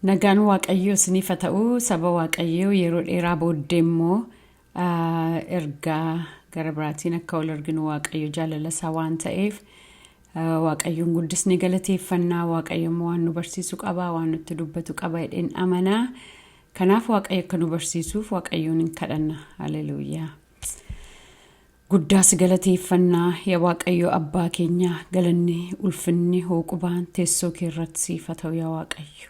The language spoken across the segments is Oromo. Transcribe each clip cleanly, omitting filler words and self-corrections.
Nagaan Waaqayyoo isiniif haa ta'u. Saba Waaqayyoo, yeroo dheeraa booddee immoo ergaa gara biraatiin akka wal arginu Waaqayyo jaalala isaa waan ta'eef Waaqayyoon guddisnee galateeffannaa. Waaqayyo immoo waan nu barsiisu qaba, waan nutti dubbatu qaba jedheen amanaa. Kanaaf Waaqayyo akka nu barsiisuuf Waaqayyoon hin kadhanna. Haleluuyaa. Guddaas galateeffannaa, yaa Waaqayyo abbaa keenyaa, galanni, ulfinni, hooqubaan teessoo kee irratti siif haa ta'u. Yaa Waaqayyo,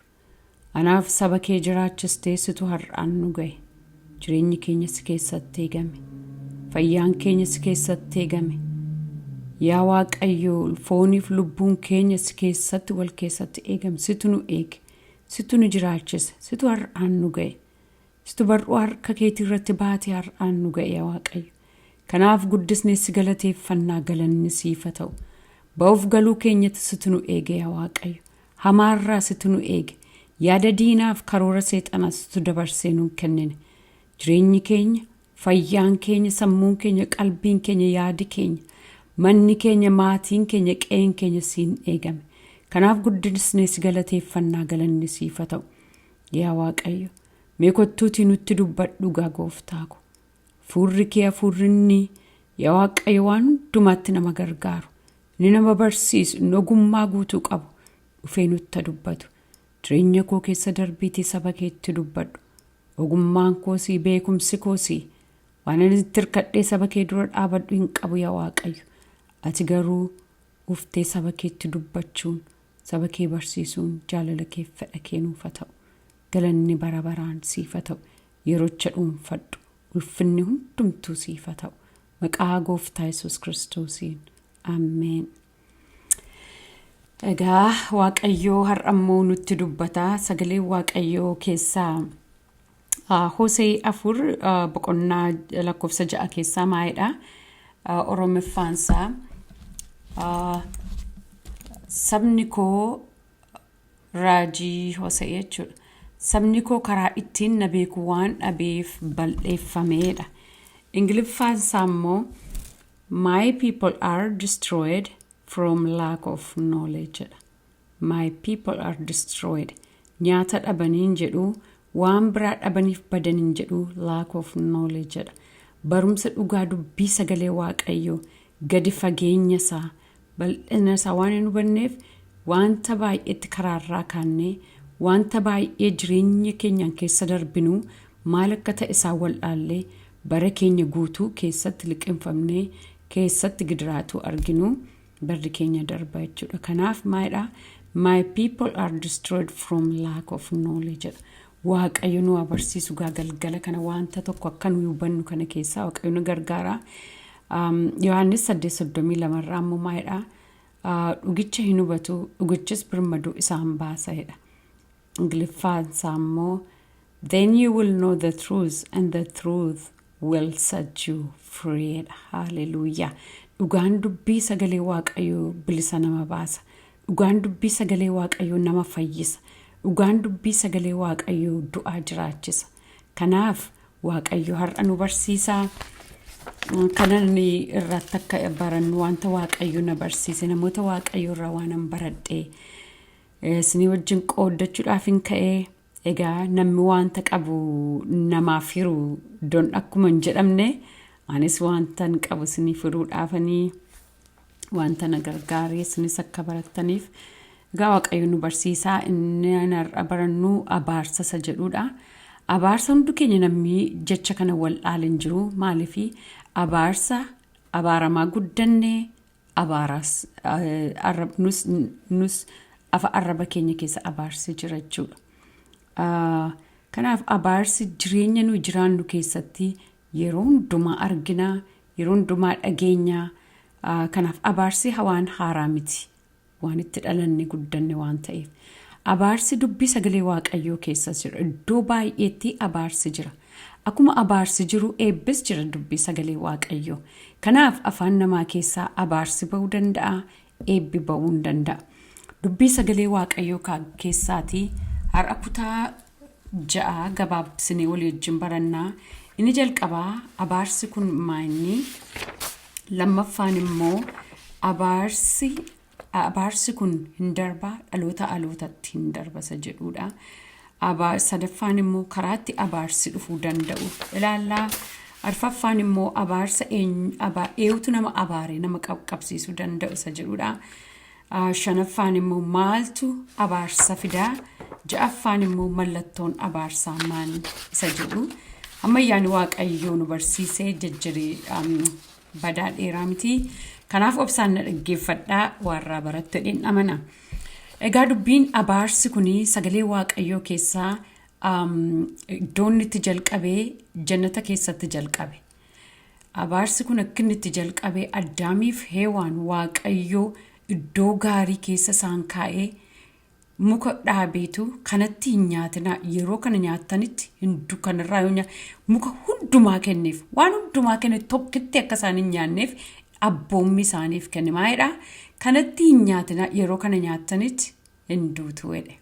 anaaf saba kee jiraachistee situ har'aan nu ga'e. Jireenyi keenya si keessatti eegame, fayyaan keenya si keessatti eegame. Yaa Waaqayyo, fooniif lubbuun keenya si keessatti wal keessatti eegame. Situ nu eege, situ nu jiraachise, situ har'aan nu ga'e. Situ bar'uu harka keetii irratti baatee har'aan nu ga'e, yaa Waaqayyo. Kanaaf guddisnee si galateeffannaa, galanni siif haa ta'u. Ba'uuf galuu keenyatti situ nu eege, yaa Waaqayyo. Hamaarraa situ nu eege. Yaada diinaaf karoora seexanaa situ dabarsee nu kennine. Jireenyi keenya, fayyaan keenya, sammuun keenya, qalbiin keenya, yaadi keenya, manni keenya, maatiin keenya, qe'een keenya siin eegame. Kanaaf guddisnee si galateeffannaa, galanni siif haa ta'u. Yaa Waaqayyo, mee kottuutii nutti dubbadhu gaa, gooftaa ko. Hafuurri kee, hafuurri inni, yaa Waaqayyo, waan hundumaatti nama gargaaru, inni nama barsiisu, inni ogummaa guutuu qabu dhufee nutti dubbatu. Jireenya koo keessa darbiitii saba keetti dubbadhu. Ogummaan koosii, beekumsi koosii, waan ani itti hirkadhee saba kee dura dhaabadhu hin qabu, yaa Waaqayyo. Ati garuu uftee saba keetti dubbachuun, saba kee barsiisuun jaalala kee, fedha kee nuuf haa ta'u. Galanni bara baraan siif haa ta'u. Yerocha dhuunfadhu. Ulfinni hundumtuu siif haa ta'u. Maqaa gooftaa Yesuus Kiristoosiin. Ameen. Egaa Waaqayyoo har'a immoo nutti dubbata. Sagalee Waaqayyoo keessaa Hosee 4 boqonnaa lakkoofsa 6 keessaa maalidha? Oromiffaansaa sabni koo, raajii Hosee jechuudha. Sabni koo karaa ittiin na beeku waan dhabeef balleeffameedha. Ingiliffaansaa immoo "My people are destroyed from lack of knowledge" jedha. My people are destroyed. Nyaata dhabaniin jedhu, waan biraa dhabaniif badaniin jedhu, lack of knowledge jedha. Barumsa dhugaa dubbii sagalee Waaqayyoo gadi fageenya isaa, bal'ina isaa waan hin hubanneef, wanta baay'eetti karaarraa kaannee, wanta baay'ee jireenya keenyaan keessa darbinuu maal akka ta'e isaa wal'aallee, bara keenya guutuu keessatti liqinfamnee, keessatti gidiraatu arginu, barri keenya darba jechuudha. Kanaaf maalidha? "My people are destroyed from lack of knowledge" jedha. Waaqayyo nu barsiisu gaa galgala kana. Wanta tokko akka nu hubannu kana keessaa Waaqayyo nu gargaara. Yohaannis 8:32 irraa immoo maalidha? Dhugicha hin hubatu, dhugichis birmaduu isaan baasa jedha. Ingiliffaan isaa immoo "Then you will know the truth and the truth will set you free" jedha. Haleluuyaa. Dhugaan dubbii sagalee Waaqayyoo bilisa nama baasa. Dhugaan dubbii sagalee Waaqayyoo nama fayyisa. Dhugaan dubbii sagalee Waaqayyoo du'aa jiraachisa. Kanaaf Waaqayyo har'a nu barsiisaa. Kanan irratti akka barannu, wanta Waaqayyo na barsiise, namoota Waaqayyo irraa waan an baradhe isinii wajjin qooddachuudhaaf hin ka'ee. Egaa namni wanta qabu namaaf hiru don akkuma hin jedhamne, anis wanta hin qabu isinii hiruudhaafanii, wanta na gargaare isinis akka barattaniif. Egaa Waaqayyo nu barsiisaa. Inni har'a barannu abaarsa isa jedhudha. Abaarsa hundi keenya namni jecha kana wal hin jiru. Maaliifi abaarsa abaaramaa guddanne, abaaraas nus afa arraba keenya keessa abaarsi jira jechuudha. Kanaaf abaarsi jireenya nuyi jiraannu keessatti yeroo hundumaa argina, yeroo hundumaa dhageenya. Kanaaf abaarsi waan haaraa miti. Waan itti dhalanne guddanne waan ta'eef. Abaarsi dubbii sagalee Waaqayyoo keessas jira. Iddoo baay'eetti abaarsi jira. Akkuma abaarsi jiru eebbis jira dubbii sagalee Waaqayyoo. Kanaaf afaan namaa keessaa abaarsi ba'uu danda'a, eebbi ba'uu hin danda'a. Dubbii sagalee Waaqayyoo keessaatii har'a kutaa 6 gabaabsinee walii wajjin barannaa. Inni jalqabaa abaarsi kun maayinni? Lammaffaan immoo abaarsi kun hin darbaa, dhaloota dhalootatti hin darbasa jedhudha. Sadaffaan immoo karaatti abaarsi dhufuu danda'u ilaallaa. Arfaffaan immoo abaarsa eenyutu nama abaare nama qaqqabsiisuu danda'u isa jedhudha. Shanaffaan immoo maaltu abaarsa fidaa? Ja'affaan immoo mallattoon abaarsaa maal isa jedhu. Ammayyaan Waaqayyoo nu barsiisee jajjaree badaa dheeraa miti. Kanaaf obsaan na dhaggeeffadhaa, warraa barattu jedheen amana. Egaa dubbiin abaarsi kun sagalee Waaqayyoo keessaa iddoo inni itti jalqabee jannata keessatti jalqabe. Abaarsi kun akka inni itti jalqabee, Addaamiif Heewaan Waaqayyoo iddoo gaarii keessa isaan kaa'ee, muka dhaabeetu kanatti hin nyaatinaa, yeroo kana nyaattanitti hindu kanarraa yoo muka hundumaa kenneef, waan hundumaa kenne, tokkitti akka isaan hin nyaanneef abboommi isaaniif kenne. Maalidhaa? Kanatti hin nyaatinaa, yeroo kana nyaattanitti hin duutu jedhe.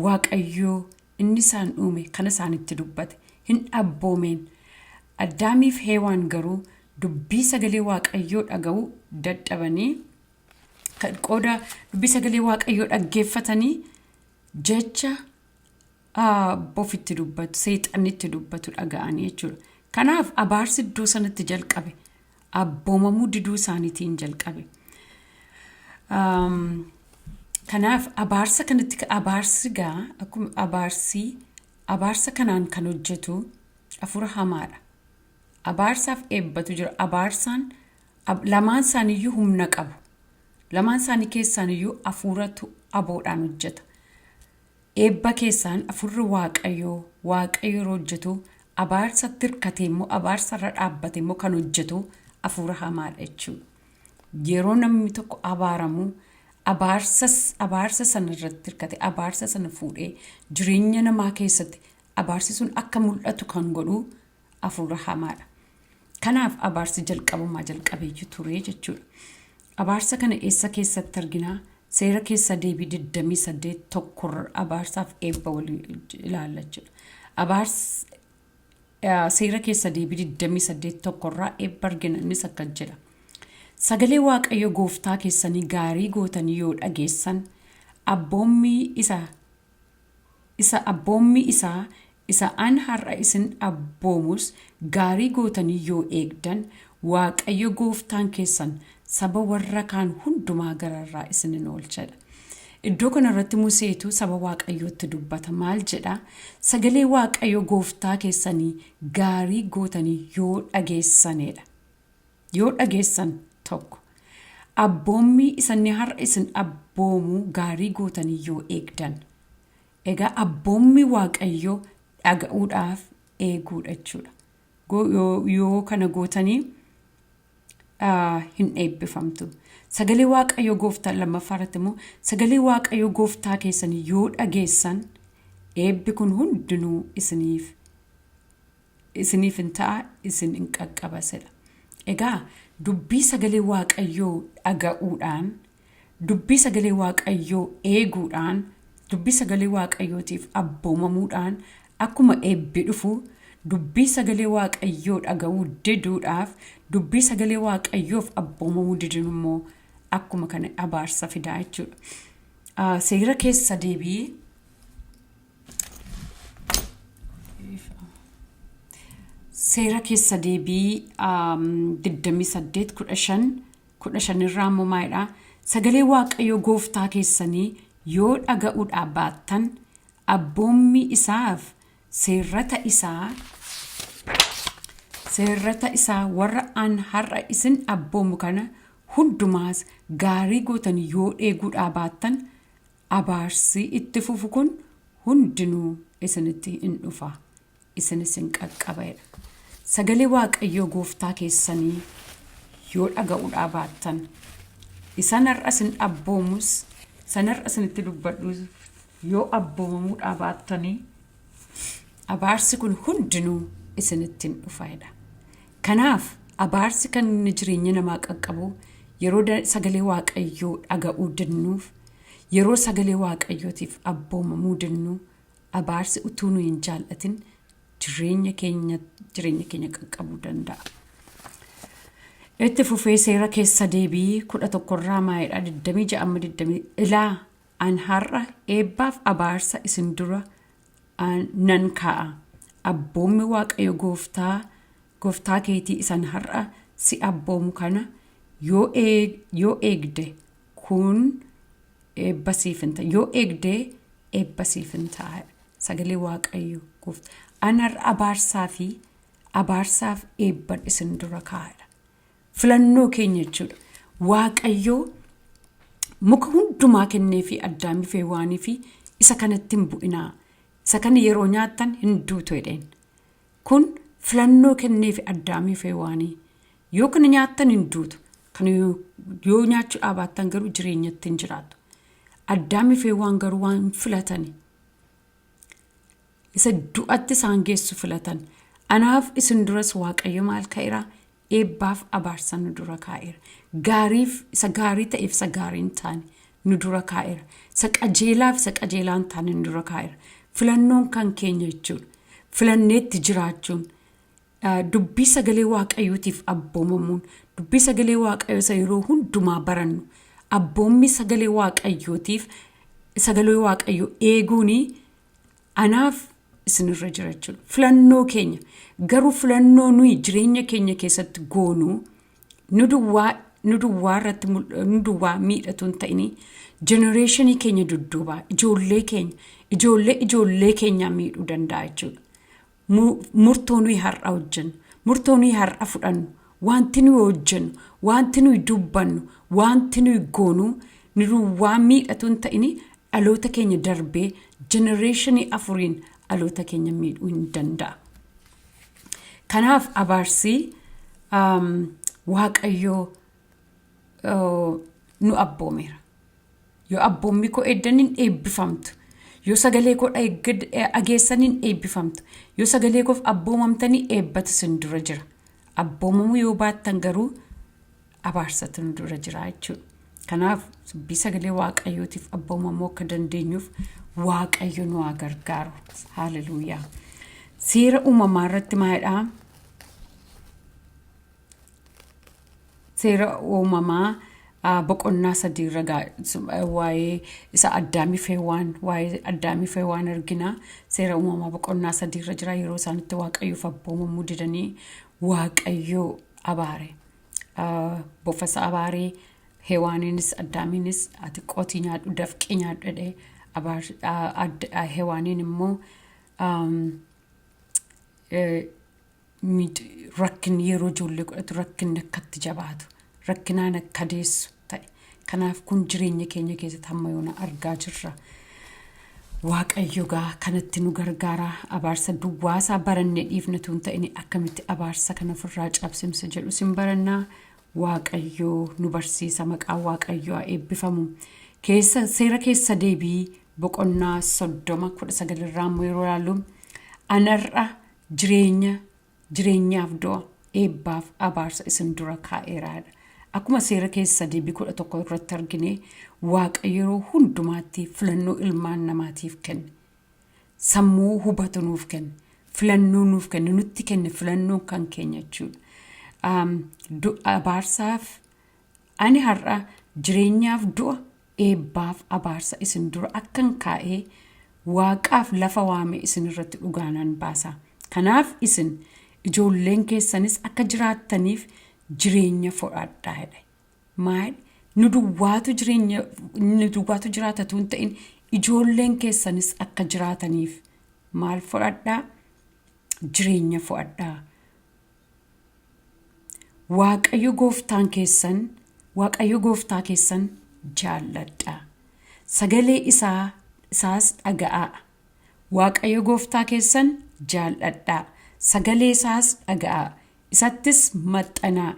Waaqayyoo inni isaan uume kana isaanitti dubbate, hin abboomeen. Addaamiif Heewaan garuu dubbii sagalee Waaqayyoo dhaga'uu dadhabanii, qooda dubbii sagalee Waaqayyoo dhaggeeffatanii jecha bofitti dubbatu, seexannitti dubbatu dhaga'anii jechuudha. Kanaaf abaarsi iddoo sanatti jalqabe, abboomamuu diduu isaaniitiin jalqabe. Kanaaf abaarsa kanatti, abaarsi gaa akkuma abaarsi, abaarsa kanaan kan hojjetu hafuura hamaadha. Abaarsaaf eebbatu jira. Abaarsaan lamaan isaaniiyyuu humna qabu. Lamaan isaanii keessaaniyyuu hafuuratu aboodhaan hojjeta. Eebba keessaan hafuurri Waaqayyoo Waaqayyo yeroo hojjetu, abaarsatti hirkatee immoo, abaarsa irra dhaabbate immoo kan hojjetu hafuura hamaadha jechuudha. Yeroo namni tokko abaaramu, abaarsa sana irratti hirkate, abaarsa sana fuudhee jireenya namaa keessatti abaarsi sun akka mul'atu kan godhu hafuura hamaadha. Kanaaf abaarsi jalqabumaa jalqabeeyyuu ture jechuudha. Abaarsa kana eessa keessatti arginaa? Seera keessa deebii 28 tokkorra abaarsaaf eebba walii ilaalla jechuudha. Abaarsi seera keessa deebii 28 tokkorraa eebba argina, innis akkas jedha. Sagalee Waaqayyo gooftaa keessanii gaarii gootanii yoo dhageessan, abboommii isaa isa an har'a isin abboomus gaarii gootanii yoo eegdan, Waaqayyo gooftaan keessan saba warra kaan hundumaa gararraa isin hin oolchadha. Iddoo kanarratti Museetu saba Waaqayyootti dubbata. Maal jedha? Sagalee Waaqayyo gooftaa keessanii gaarii gootanii yoo dhageessanidha. Yoo dhageessan tokko. Abboommii isanni har'a isin abboomuu gaarii gootanii yoo eegdan. Egaa abboommii Waaqayyoo dhaga'uudhaaf eeguudha jechuudha. Yoo kana gootanii hin eebbifamtu. Sagalee Waaqayyoo gooftaa, lammaffaa irratti immoo, sagalee Waaqayyoo gooftaa keessanii yoo dhageessan, eebbi kun hundinuu isiniif hin ta'a, isin hin qaqqabasedha. Egaa dubbii sagalee Waaqayyoo dhaga'uudhaan, dubbii sagalee Waaqayyoo eeguudhaan, dubbii sagalee Waaqayyootiif abboomamuudhaan akkuma eebbi dhufu, dubbii sagalee Waaqayyoo dhaga'uu diduudhaaf, dubbii sagalee Waaqayyoof abboomamuu diduun immoo akkuma kana abaarsa fidaa jechuudha. Seera keessa deebii 28 15 15 irraa immoo maalidha? Sagalee Waaqayyoo gooftaa keessanii yoo dhaga'uudhaa baattan, abboommii isaaf seerrata isaa warra an har'a isin abboomu kana hundumaas gaarii gootanii yoo eeguudhaa baattan, abaarsi itti fufu kun hundinuu isinitti hin dhufa, isinis hin qaqqabeedha. Sagalee Waaqayyoo gooftaa keessanii yoo dhaga'uudhaa baattan, isan har'a isin abboomus, isan har'a isinitti dubbadhu yoo abboomamuudhaa baattanii, abaarsi kun hundinuu isinitti hin dhufaedha. Kanaaf abaarsi kan inni jireenya namaa qaqqabu yeroo sagalee Waaqayyoo dhaga'uu dinnuuf, yeroo sagalee Waaqayyootiif abboomamuu dinnu, abaarsi utuu nu hin jaallatin jireenya keenya qaqqabuu danda'a. Itti fufee seera keessa deebii 11rraa maalidha? 26 amma 20 ilaa. An har'a eebbaaf abaarsa isin dura nan kaa'a. Abboommi Waaqayyo gooftaa gooftaa keetii isan har'a si abboomu kana yoo yoo eegde kun eebba siif hin ta'a. Yoo eegde eebba siif hin ta'a. Sagalee Waaqayyo gooftaa. An har'a abaarsaa fi abaarsaaf eebban isin dura kaa'adha. Filannoo keenya jechuudha. Waaqayyo muka hundumaa kennee fi Addaamii fi Hewaanii fi isa kanatti hin bu'inaa. Isa kana yeroo nyaattan hin duutu jedheen. Kun filannoo kennee fi Addaamii fi Hewaanii. Yoo kana nyaattan hin duutu. Kana yoo nyaachuu dhaabaattan garuu jireenyatti hin jiraattu. Addaamii fi Hewaan garuu waan filatani. Isa du'atti isaan geessu filatan. Anaaf isin duras Waaqayyo maal ka'eera? Eebbaaf abaarsa nu dura kaa'eera. Gaariif isa gaarii ta'eef isa gaarii hin taane nu dura kaa'eera. Isa qajeelaaf isa qajeelaa hin taane nu dura kaa'eera. Filannoon kan keenya jechuudha. Filanneetti jiraachuun dubbii sagalee Waaqayyootiif abboomamuun, dubbii sagalee Waaqayyoo isa yeroo hundumaa barannu, abboommi sagalee Waaqayyootiif sagalee Waaqayyoo eeguuni anaaf isinirra jira jechuudha. Filannoo keenya garuu filannoo nuyi jireenya keenya keessatti goonu nu duwwaa nu duwwaa irratti nu duwwaa miidhatu hin ta'ini jenereeshinii keenya dudduubaa ijoollee keenya ijoollee ijoollee keenyaa miidhuu danda'a jechuudha. Murtoo nuyi har'a hojjennu, murtoo nuyi har'a fudhannu, wanti nuyi hojjennu, wanti nuyi dubbannu, wanti nuyi goonu nu duwwaa miidhatu hin ta'ini dhaloota keenya darbee jenereeshinii afuriin dhaloota keenya miidhuu hin danda'a. Kanaaf abaarsi Waaqayyoo nu abboomeera. Yoo abboommii koo eegdan hin eebbifamtu. Yoo sagalee koo dhageessan hin eebbifamtu. Yoo sagalee koof abboomamtanii eebbatu isin dura jira. Abboomamuu yoo baattan garuu abaarsatu nu dura jira jechuudha. Kanaaf dubbii sagalee Waaqayyootiif abboomamuu akka dandeenyuuf Waaqayyo nu haa gargaaru. Haaleluyyaa. Seera uumamaa irratti maalidhaa? Seera uumamaa boqonnaa 3 irra waa'ee isa Addaamii fi Hewaan waa'ee Addaamii fi Hewaan argina. Seera uumamaa boqonnaa 3 irra jira yeroo isaan itti Waaqayyoof abboomamuu didanii Waaqayyo abaare. Bofa isa abaaree Hewaaniinis Addaamiinis ati qotii nyaadhu dafqii nyaadhu jedhee Hewaaniin immoo rakkinni yeroo ijoollee godhatu rakkinni akkatti jabaatu rakkinaan akka deessu ta'e. Kanaaf kun jireenya keenya keessatti hamma yoona argaa jirra. Waaqayyo gaa kanatti nu gargaara. Abaarsa duwwaasaa barannee dhiifna tun ta'in akkamitti abaarsa kana ofirraa cabsimsa jedhu sin barannaa. Waaqayyo nu barsiisa, maqaan Waaqayyoo haa eebbifamu. Keessa seera keessa deebii boqonnaa 30 19 irraa immoo yeroo ilaallu anarra jireenya jireenyaaf du'a eebbaaf abaarsa isin dura kaa'eeraadha. Akkuma seera keessa deebii 11 irratti argine Waaqayyo yeroo hundumaatti filannoo ilmaan namaatiif kenne. Sammuu hubatu nuuf kenne. Filannoo nuuf kenne nutti kenne filannoon kan keenya jechuudha. Abaarsaaf ani har'a jireenyaaf du'a eebbaaf abaarsa isin dura akkan kaa'ee waaqaaf lafa waame isin irratti dhugaa nan baasa. Kanaaf isin ijoolleen keessanis akka jiraattaniif jireenya fudhadhaa jedhe. Maal nu duwwaatu jireenya nu duwwaatu jiraatatu hin ta'in ijoolleen keessanis akka jiraataniif maal fudhadhaa? Jireenya fudhadhaa. Waaqayyo gooftaan keessan Waaqayyo gooftaa keessan jaalladhaa. Sagalee isaa isaas dhaga'aa. Waaqayyo gooftaa keessan jaalladhaa. Sagalee isaas dhaga'aa. Isattis maxxanaa.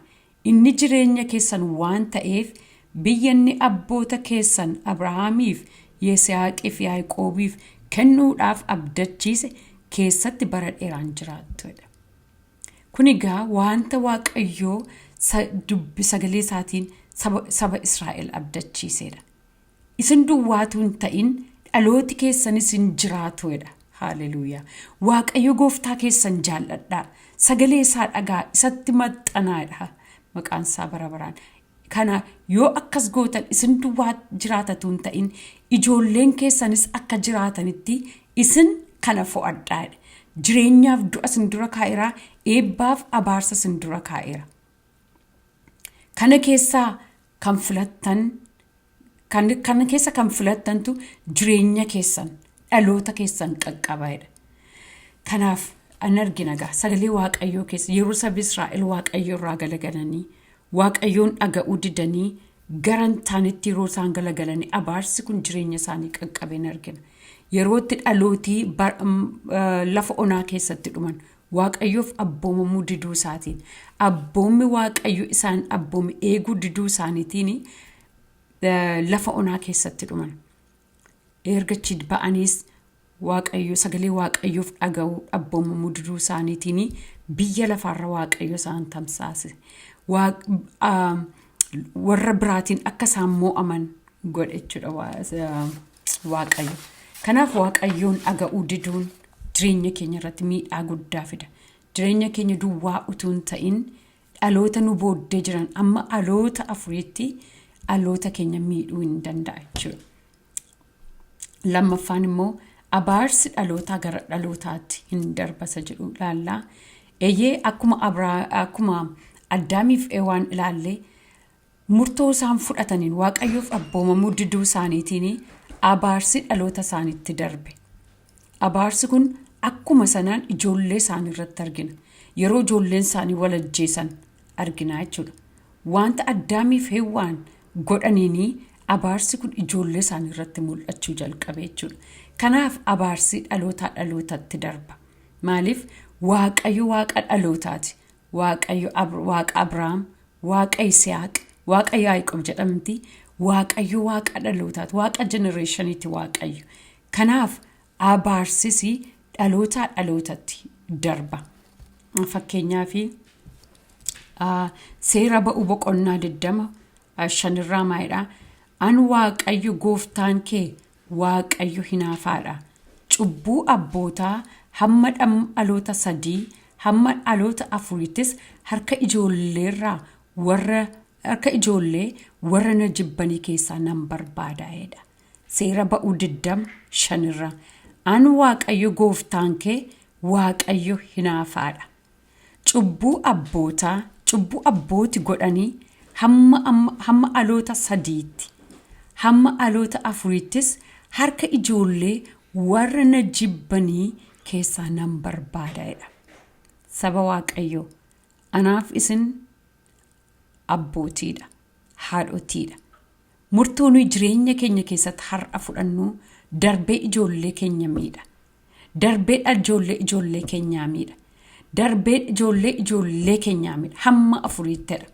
Inni jireenya keessan waan ta'eef biyya inni abboota keessan Abrahaamiif, Yisihaaqiif, Yaaqoobiif kennuudhaaf abdachiise keessatti bara dheeraan jiraattu. Kun egaa wanta Waaqayyoo dubbi sagalee isaatiin saba Israa'el abdachiisedha. Isin duwwaatu hin ta'in dhalooti keessanis hin jiraatudha. Haaleluuyaa. Waaqayyo gooftaa keessan jaalladhaa. Sagalee isaa dhagaa isatti maxxanaadha. Maqaan isaa bara baraan. Kana yoo akkas gootan isin duwwaa jiraatatu hin ta'in ijoolleen keessanis akka jiraatanitti isin kana fo'adhaa jedhe. Jireenyaaf du'a isin dura kaa'eera, eebbaaf abaarsa isin dura kaa'eera. Kana keessaa kan filattan kana keessa kan filattantu jireenya keessan dhaloota keessan qaqqaba jedha. Kanaaf an argina egaa sagalee Waaqayyoo keessa yeroo sabi Israa'el Waaqayyo irraa galagalanii Waaqayyoon dhaga'uu didanii gara hin taanetti yeroo isaan galagalanii abaarsi kun jireenya isaanii qaqqabeen argina. Yeroo itti dhalootii lafa onaa keessatti dhuman Waaqayyoof abboomamuu diduu isaatiin abboommi Waaqayyo isaan abboome eeguu diduu isaaniitiin lafa onaa keessatti dhuman. Erga achi ba'aniis Waaqayyo sagalee Waaqayyoof dhaga'uu abboomamuu diduu isaaniitiin biyya lafaarra Waaqayyo isaan tamsaase. Warra biraatiin akka isaan mo'aman godhe jechuudha Waaqayyo. Kanaaf Waaqayyoon dhaga'uu diduun jireenya keenya irratti miidhaa guddaa fida. Jireenya keenya duwwaa utuu hin ta'in dhaloota nu booddee jiran amma dhaloota afuriitti dhaloota keenya miidhuu hin danda'a jechuudha. Lammaffaan immoo abaarsi dhalootaa gara dhalootaatti hin darbasa jedhu ilaallaa. Eeyyee, akkuma Addaamiif Ewaan ilaalle, murtoo isaan fudhataniin Waaqayyoof abboomamuu diduu isaaniitiin abaarsi dhaloota isaaniitti darbe. Abaarsi kun akkuma sanaan ijoollee isaanii irratti argina. Yeroo ijoolleen isaanii wal ajjeesan argina jechuudha. Wanta Addaamiif Hewwaan godhaniin abaarsi kun ijoollee isaanii irratti mul'achuu jalqabe jechuudha. Kanaaf abaarsi dhalootaa dhalootatti darba. Maaliif? Waaqayyo Waaqa dhalootaati. Waaqayyo Waaqa Abrahaam, Waaqa Yisihaaq, Waaqa Yaaqoob jedhamti. Waaqayyo Waaqa dhalootaati. Waaqa generationiiti Waaqayyo. Kanaaf abaarsis dhalootaa dhalootatti darba. Fakkeenyaaf, Seera Ba'uu boqonnaa 25 irraa maalidha? "An Waaqayyo gooftaan kee Waaqayyo hinaafaadha. Cubbuu abbootaa hamma dhaloota sadii hamma dhaloota afuriittis harka ijoollee warra na jibbanii keessaa nan barbaadaa'edha. Seera Ba'uu 25 irraa. An Waaqayyo gooftaan kee Waaqayyo hinaafaadha. Cubbuu abbootaa, cubbuu abbooti godhanii hamma dhaloota sadiitti hamma dhaloota afuriittis harka ijoollee warra na jibbanii keessaa nan barbaadaa'edha. Saba Waaqayyoo, anaaf isin abbootiidha, haadhotiidha. Murtoo nuyi jireenya keenya keessatti har'a fudhannu darbee ijoollee keenya miidha. Darbee ijoollee ijoollee keenyaa miidha. Darbee ijoollee ijoollee keenyaa miidha. Hamma afuriittidha.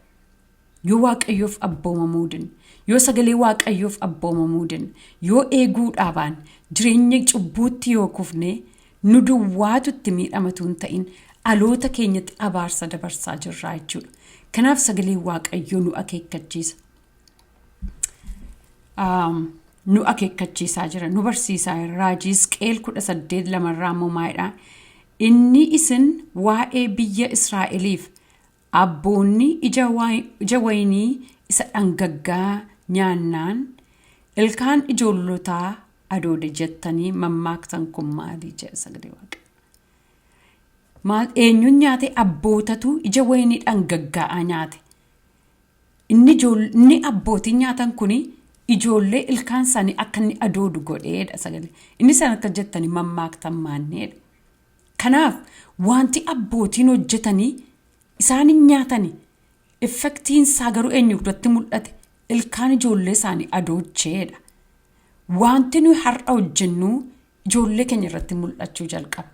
Yoo Waaqayyoof abboomamuu dinne, yoo sagalee Waaqayyoof abboomamuu dinne, yoo eeguu dhaabaan jireenya cubbuutti yoo kufne, nu duwwaatu itti miidhamatu hin ta'in, dhaloota keenyatti abaarsa dabarsaa jirraa jechuudha. Kanaaf sagalee Waaqayyoo nu akeekkachiisa. Nu akeekkachiisaa jira, nu barsiisaa jira. Raajii Hisqeel 18:2 irraa immoo maalidha? "Inni isin waa'ee biyya Israa'eliif, 'Abboonni ija wayinii isa dhangaggaa nyaannaan ilkaan ijoollotaa adoode' jettanii mammaaktan kun maali?" jedha sagalee Waaqayyoo. Maal, eenyuun nyaate? Abbootatu ija wayinii dhangaggaa'aa nyaate. Inni abbootiin nyaatan kuni ijoollee ilkaan isaanii akka inni adoodu godheedha sagalee. Inni isaan akka jettanii mammaaktan maanneedha. Kanaaf wanti abbootiin hojjetanii isaan hin nyaatani. Effectiin isaa garuu eenyu irratti mul'ate? Ilkaan ijoollee isaanii adoocheedha. Wanti nuyi har'a hojjennu ijoollee keenya irratti mul'achuu jalqaba.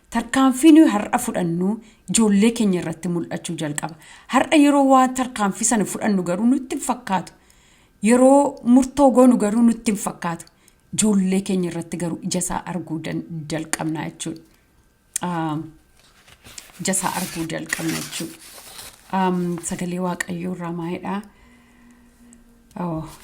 Tarkaanfii nuyi har'a fudhannu ijoollee keenya irratti mul'achuu jalqaba. Har'a yeroo waan tarkaanfii sana fudhannu garuu nutti hin fakkaatu. Yeroo murtoo goonu garuu nutti hin fakkaatu. Ijoollee keenya irratti garuu ija isaa arguu jalqabna jechuudha. Ija isaa arguu jalqabna jechuudha. Sagalee Waaqayyoo irraa maalidhaa?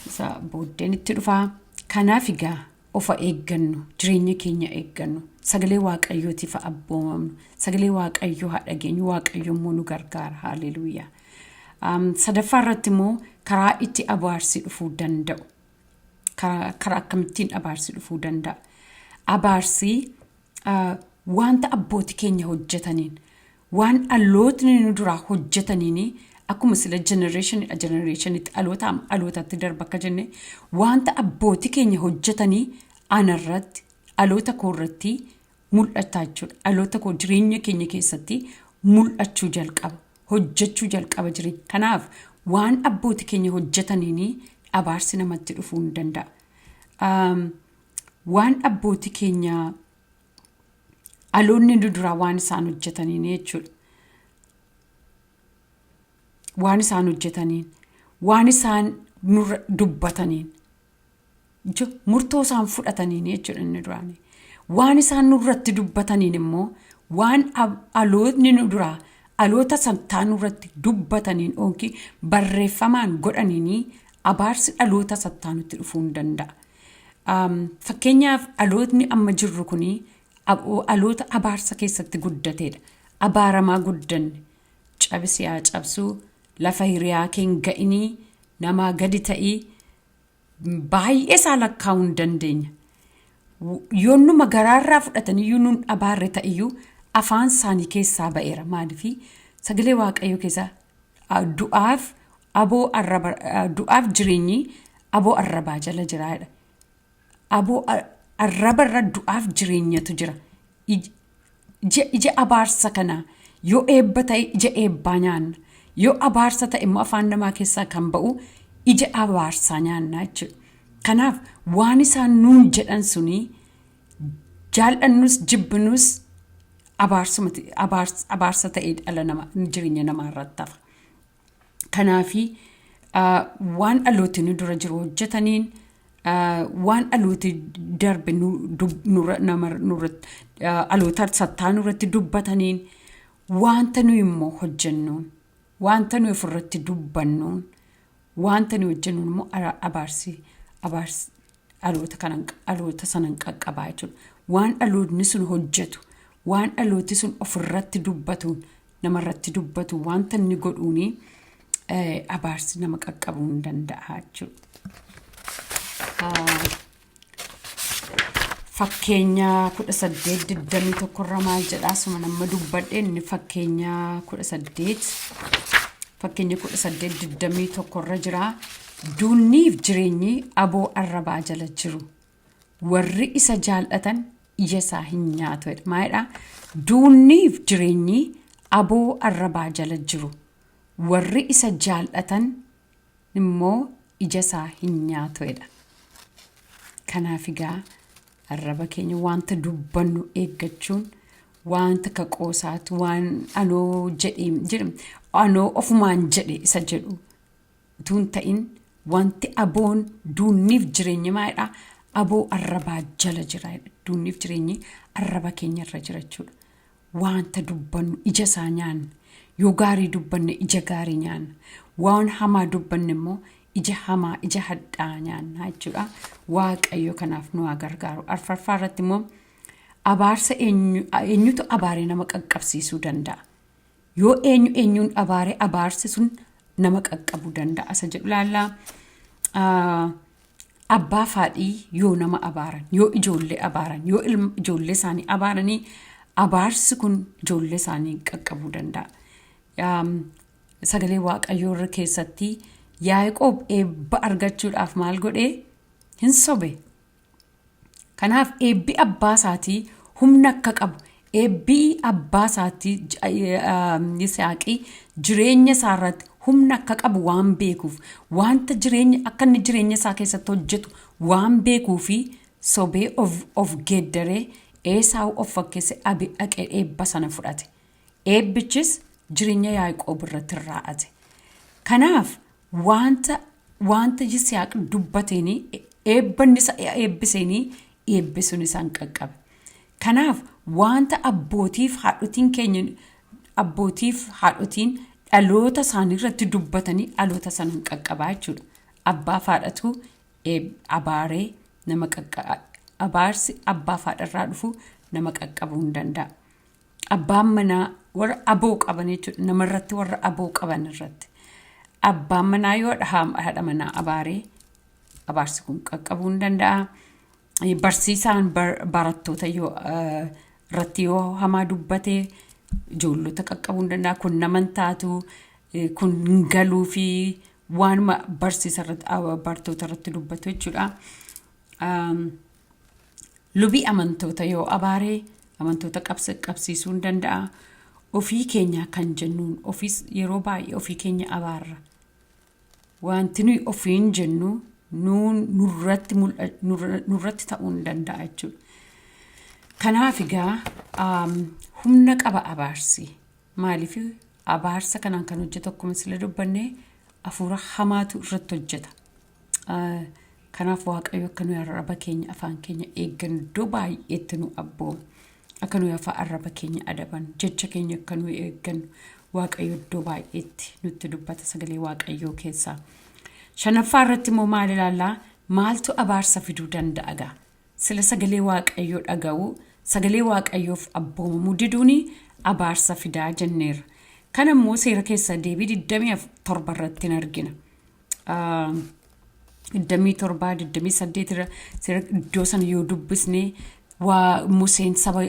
Isa booddeen itti dhufaa. Kanaaf egaa ofa eeggannu, jireenya keenya eeggannu, sagalee Waaqayyootiif abboomamnu, sagalee Waaqayyoo haa dhageenyu, Waaqayyo immoo nu gargaara. Haaleluyyaa. Sadaffaa irratti immoo karaa itti abaarsi dhufuu danda'u. Karaa akkamittiin abaarsi dhufuu danda'a? Abaarsi wanta abbootii keenya hojjetaniin, waan dhalootni nu duraa hojjetaniin, akkuma sila generationidha generationitti, dhalootaa dhalootatti darba akka jenne, wanta abbootii keenya hojjetanii anarratti, dhaloota koo irratti mul'ata jechuudha. Dhaloota koo jireenya keenya keessatti mul'achuu jalqaba. Hojjechuu jalqaba jireenya. Kanaaf waan abbootii keenya hojjetaniin abaarsi namatti dhufuu hin danda'a. Waan abbootii keenya, dhaloonni nu duraa waan isaan hojjetaniin jechuudha. Waan isaan hojjetaniin, waan isaan nurra dubbataniin, murtoo isaan fudhataniin jechuudha inni duraanii. Waan isaan nurratti dubbataniin immoo, waan dhalootni nu duraa dhaloota santaa nurratti dubbataniin yookiin barreeffamaan godhaniin abaarsi dhaloota sattaa nutti dhufuu hin danda'a. Fakkeenyaaf, dhalootni amma jirru kuni dhaloota abaarsa keessatti guddateedha. Abaaramaa guddanne. Cabsi haa cabsuu, lafa hiriyaa kee hin ga'inii, namaa gadi ta'ii, baay'ee isaa lakkaa'uu hin dandeenya. Yoonnuma garaarraa fudhataniyyuu nun abaarre ta'iyyuu, afaan isaanii keessaa ba'eera. Maaliifii sagalee Waaqayyoo keessaa du'aaf aboo arraba, du'aaf jireenyi aboo arrabaa jala jiraadha. Aboo arrabarra du'aaf jireenyatu jira. Ija abaarsa kanaa yoo eebba ta'e, ija eebbaa nyaanna. Yoo abaarsa ta'e immoo, afaan namaa keessaa kan ba'u ija abaarsaa nyaanna jechuudha. Kanaaf waan isaan nuun jedhan suni, jaallannus jibbinus, abaarsa ta'ee dhala nama, jireenya namaa irratti hafa. Kanaafi waan dhalooti nu dura jiru hojjetaniin, waan dhalooti darbe dhaloota sattaa nurratti dubbataniin, wanta nuyi immoo hojjennuun, wanta nuyi ofirratti dubbannuun, wanta nuyi hojjennuun immoo abaarsi abaarsi dhaloota kanan dhaloota sanan qaqqabaa jechuudha. Waan dhaloonni sun hojjetu, waan dhalooti sun ofirratti dubbatuun, namarratti dubbatu, wanta inni godhuuni abaarsi nama qaqqabuu hin danda'a jechuudha. Fakkeenya 18:21 irra maal jedhaa? Suma nama dubbadhe inni fakkeenya 18, fakkeenya 18:21 irra jira. Duunniif jireenyi aboo arrabaa jala jiru. Warri isa jaallatan ija isaa hin nyaatu jedha. Maalidhaa? Duunniif jireenyi aboo arrabaa jala jiru. Warri isa jaallatan immoo ija isaa hin nyaatu jedha. Kanaaf egaa arraba keenya, wanta dubbannu eeggachuun, wanta akka qoosaatti waan anoo jedhee jedhe, anoo ofumaan jedhe isa jedhu utuu hin ta'in, wanti aboon duunniif jireenyi maalidha? Aboo arrabaa jala jira. Duunniif jireenyi arraba keenya irra jira jechuudha. Wanta dubbannu ija isaa nyaanna. Yoo gaarii dubbanne, ija gaarii nyaanna. Waan hamaa dubbanne immoo, ija hamaa, ija hadhaa nyaanna jechuudha. Waaqayyo kanaaf nu haa gargaaru. Arfaffaa irratti immoo, abaarsa eenyutu abaaree nama qaqqabsiisuu danda'a? Yoo eenyu eenyuun abaaree abaarsi sun nama qaqqabuu danda'a isa jedhu ilaallaa. Abbaa faadhii yoo nama abaaran, yoo ijoollee abaaran, yoo ijoollee isaanii abaaranii, abaarsi kun ijoollee isaanii qaqqabuu danda'a. Sagalee Waaqayyoo irra keessatti Yaaqoob eebba argachuudhaaf maal godhee? Hin sobe. Kanaaf eebbi abbaa isaatii humna akka qabu, eebbi abbaa isaatii Yisaaqii jireenya isaa irratti humna akka qabu waan beekuuf, wanta jireenya akka inni jireenya isaa keessatti hojjetu waan beekuu fi sobee of geeddaree, Eesaawu of fakkeesse, abi dhaqee eebba sana fudhate. Eebbichis jireenya Yaaqoob irratti raa'ate. Kanaaf wanta Yisihaaq dubbateeni, eebba inni isa eebbiseenii, eebbi sun isaan qaqqabe. Kanaaf wanta abbootiif haadhotiin keenya, abbootiif haadhotiin dhaloota isaanii irratti dubbatanii, dhaloota sana hin qaqqabaa jechuudha. Abbaa haadhatu abaaree nama qaqqaba. Abaarsi abbaa haadharraa dhufu nama qaqqabuu hin danda'a. Abbaan manaa warra aboo qaban jechuudha. Namarratti warra aboo qaban irratti. Abbaan manaa yoo haadha manaa abaaree, Abaarsi kun qaqqabuu hin danda'a. Barsiisaan barattoota yoo irratti yoo hamaa dubbate ijoollota qaqqabuu hin danda'a. Kun nama hin taatu, kun hin galuu fi waanuma barsiisa irratti barattoota irratti dubbatu jechuudha. Lubi amantoota yoo abaaree amantoota qabsiisuu hin danda'a. Ofii keenya kan jennuun ofiis yeroo baay'ee ofii keenya abaarra. Wanti nuyi ofiin jennu nurratti nurratti ta'uu hin danda'a jechuudha. Kanaaf egaa humna qaba abaarsi. Maaliif abaarsa kanaan kan hojjetu akkuma sila dubbanne hafuura hamaatu irratti hojjeta. Kanaaf Waaqayyo akka nuyi arraba keenya, afaan keenya eeggannu iddoo baay'eetti nu abbooma. Akka nuyi afaan arraba keenya adaban, jecha keenya akka nuyi eeggannu Waaqayyo iddoo baay'eetti nutti dubbata sagalee Waaqayyoo keessaa. Shanaffaa irratti immoo maal ilaallaa? Maaltu abaarsa fiduu danda'a gaa? Sila sagalee Waaqayyoo dhaga'uu, sagalee Waaqayyoof abboomamuu diduuni abaarsa fidaa jenneerra. Kana immoo seera keessa deebii 27 irratti hin argina. 27, 28 irra seera iddoo sana yoo dubbisne, waa Museen saba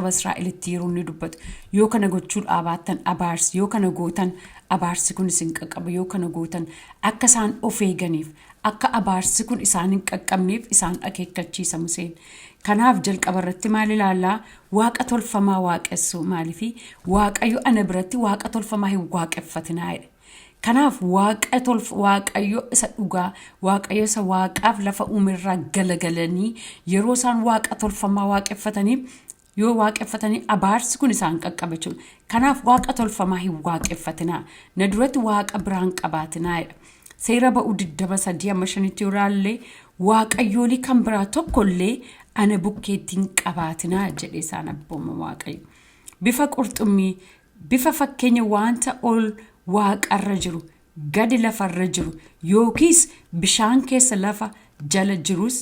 Israa'elitti yeroo inni dubbatu, yoo kana gochuu dhaabaattan abaarsi, yoo kana gootan abaarsi kun isin qaqqaba, yoo kana gootan, akka isaan of eeganiif, akka abaarsi kun isaan hin qaqqabneef isaan akeekkachiisa Museen. Kanaaf jalqaba irratti maal ilaallaa? Waaqa tolfamaa waaqessuu. Maaliifi Waaqayyo ana biratti waaqa tolfamaa hin waaqeffatinaa jedhe. Kanaaf waaqa tolf Waaqayyo isa dhugaa, Waaqayyo isa waaqaaf lafa uumerraa galagalanii yeroo isaan waaqa tolfamaa waaqeffatanii, yoo waaqeffatanii, abaarsi kun isaan qaqqaba jechuudha. Kanaaf waaqa tolfamaa hin waaqeffatinaa. Na duratti waaqa biraan qabaatinaa jedha. Seera ba'uu 23 hamma 5tti yoo ilaalle, waaqayyoolii kan biraa tokkollee ana bukkeetti hin qabaatinaa jedhe isaan abbooma Waaqayyo. Bifa qurxummii, bifa fakkeenya wanta ol waaqarra jiru, gadi lafarra jiru, yookiis bishaan keessa lafa jala jirus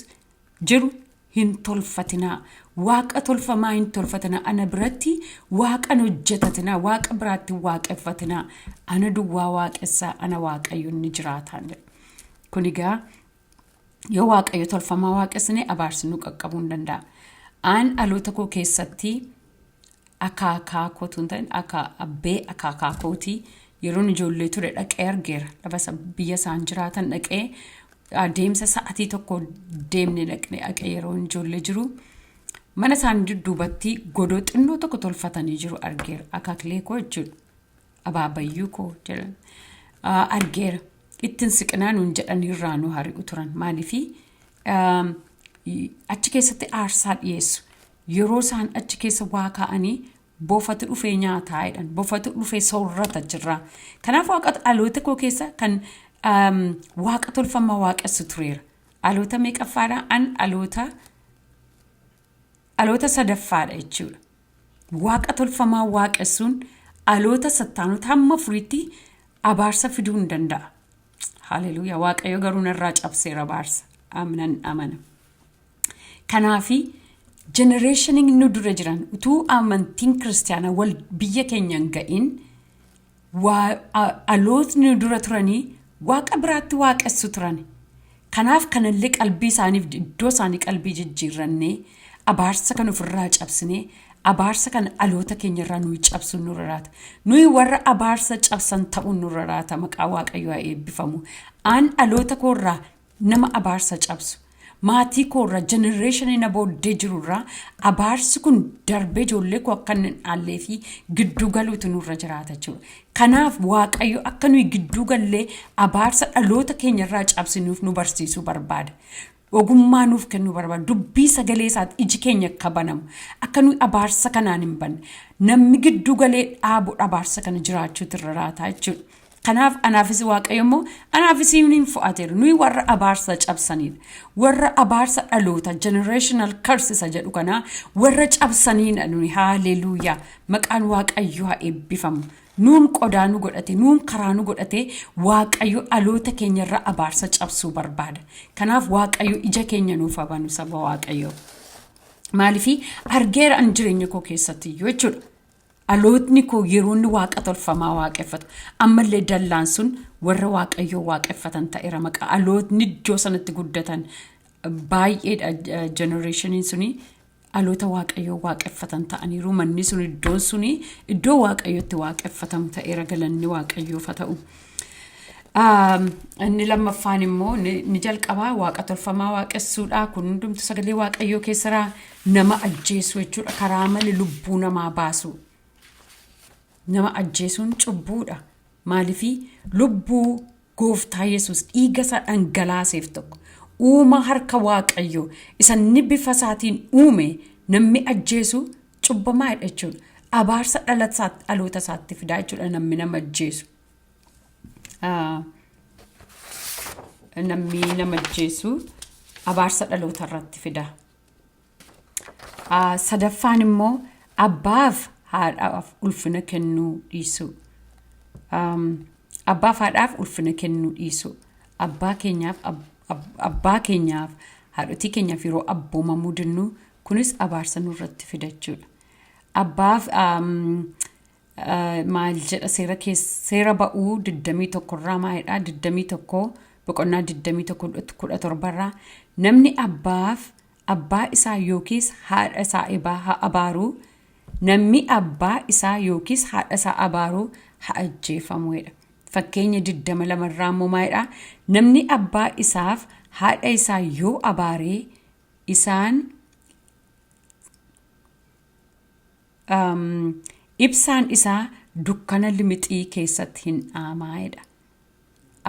jiru hin tolfatinaa. Waaqa tolfamaa hin tolfatinaa. Ana biratti waaqan hojjetatinaa. Waaqa biraatti waaqeffatinaa. Ana duwwaa waaqessaa. Ana Waaqayyo inni jiraataan jedha. Kun egaa yoo Waaqayyo tolfamaa waaqessine abaarsi nu qaqqabuu hin danda'a. Aan dhaloota koo keessatti akaakaa kootu hin ta'in, akka abbee akaakaa kootii yeroon ijoollee ture dhaqee argeera. Lafa biyya isaan jiraatan dhaqee, adeemsa sa'atii tokko deemne dhaqne, dhaqee yeroo ijoollee jiru mana isaanii dudduubatti godoo xinnoo tokko tolfatanii jiru argeera. Akaakilee koo jechuudha. Abaabayyuu koo jedhan argeera. Ittiin siqinaa nuun jedhan, irraa nu hari'u turan. Maaliifi achi keessatti aarsaa dhiyeessu. Yeroo isaan achi keessa waa kaa'anii bofatu dhufee nyaataa jedhan. Bofatu dhufee soorrata jirra. Kanaaf waaqa dhaloota koo keessa kan waaqa tolfamaa waaqessu tureera. Dhaloota meeqaffaadha? An dhaloota sadaffaadha jechuudha. Waaqa tolfamaa waaqessuun dhaloota sattaanota hamma afuriitti abaarsa fiduu hin danda'a. Haleluuyaa! Waaqayyo garuu narraa cabseera abaarsa. Amnan amana. Kanaafi generationiin nu dura jiran utuu amantiin kiristaanaa wal biyya keenya hin ga'in dhalootni nu dura turanii waaqa biraatti waaqessu turan. Kanaaf kanallee qalbii isaaniif iddoo isaanii qalbii jijjiirrannee, abaarsa kan ofirraa cabsinee, abaarsa kana dhaloota keenyarraa nuyi cabsuun nurra raata. Nuyi warra abaarsa cabsan ta'uun nurra raata. Maqaa Waaqayyoo haa eebbifamu. Aan dhaloota koorraa nama abaarsa cabsu. Maatii koorraa, generationii na booddee jirurraa abaarsi kun darbee ijoollee koo akka hin dhaallee fi gidduu galuutu nurra jiraata jechuudha. Kanaaf Waaqayyo akka nuyi gidduu gallee abaarsa dhaloota keenyarraa cabsinuuf nu barsiisuu barbaada. Ogummaa nuuf kennuu barbaada. Dubbii sagalee isaatti iji keenya akka banamu. Akka nuyi abaarsa kanaan hin banne. Namni gidduu galee dhaabu abaarsa kana jiraachuutu irra raata jechuudha. Kanaaf anaafis Waaqayyo immoo anaafis hin fo'ateera. Nuyi warra abaarsa cabsanidha. Warra abaarsa dhaloota, generational curse isa jedhu kana warra cabsanidha nuyi. Haaleluuyaa! Maqaan Waaqayyoo haa eebbifamu. Nuun qodaa nu godhate, nuun karaa nu godhate, Waaqayyo dhaloota keenyarra abaarsa cabsuu barbaada. Kanaaf Waaqayyo ija keenya nuuf haa banu, saba Waaqayyoo. Maaliifii argeera an jireenya koo keessatti iyyuu jechuudha. Dhalootni koo yeroo inni waaqa tolfamaa waaqeffatu ammallee dallaan sun warra waaqayyoo waaqeffatan ta'eera maqaa dhalootni iddoo sanatti guddatan baay'eedha jenereeshiniin suni dhaloota waaqayyoo waaqeffatan ta'aniiru manni sun iddoon suni iddoo waaqayyootti waaqeffatamu ta'eera galanni waaqayyoof haa ta'u. Inni lammaffaan immoo ni jalqabaa waaqa tolfamaa waaqessuudha. Kun hundumtu sagalee waaqayyoo keessaa nama ajjeesuu jechuudha. Karaa malee lubbuu namaa baasu. Nama ajjeesuun cubbuudha. Maaliifii lubbuu gooftaa Yesuus dhiiga isaa dhangalaaseef tokko uuma harka waaqayyoo isa inni bifa isaatiin uume namni ajjeesu cubbamaadha jechuudha. Abaarsa dhaloota isaatti fidaa jechuudha namni nama ajjeesu. Namni nama ajjeesu abaarsa dhaloota irratti fida. Sadaffaan immoo abbaaf haadhaaf ulfina kennuu dhiisuu. Abbaaf haadhaaf ulfina kennuu dhiisuu. Abbaa keenyaaf abbaa keenyaaf haadhotii keenyaaf yeroo abboomamuu dinnu kunis abaarsa nurratti fida jechuudha. Abbaaf maal jedha seera seera ba'uu 21 irraa maalidha 21 boqonnaa 21 17 irraa namni abbaaf abbaa isaa yookiis haadha isaa abaaruu namni abbaa isaa yookiis haadha isaa abaaruu haa ajjeefamuudha. Fakkeenya 22 irraa immoo maalidha namni abbaa isaaf haadha isaa yoo abaaree isaan ibsaan isaa dukkana limixii keessatti hin dhaamaa'edha.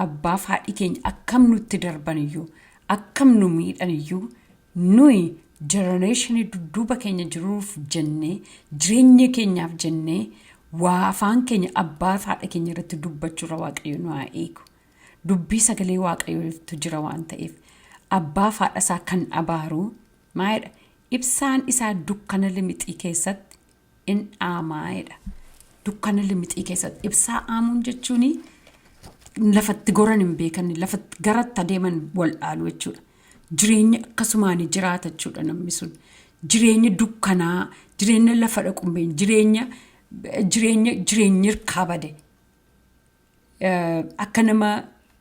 Abbaaf haadhi keenya akkam nutti darban iyyuu akkam nu miidhan iyyuu nuyi jenereeshinii dudduuba keenya jiruuf jennee jireenya keenyaaf jennee waa afaan keenya abbaaf haadha keenya irratti dubbachuurra waaqayyo nu haa eegu. Dubbii sagalee waaqayyootu jira waan ta'eef abbaaf haadha isaa kan abaaru maalidha? Ibsaan isaa dukkana limixii keessatti in dhaamaa'edha. Dukkana limixii keessatti ibsaa dhaamuun jechuun lafatti goran hin beekan lafatti garatti adeeman wal dhaalu jechuudha. Jireenya akkasumaan jiraata jechuudha namni sun. Jireenya dukkanaa, jireenya lafa dhaqu hin beekne, jireenya jireenya jireenyi hirkaa bade. Akka nama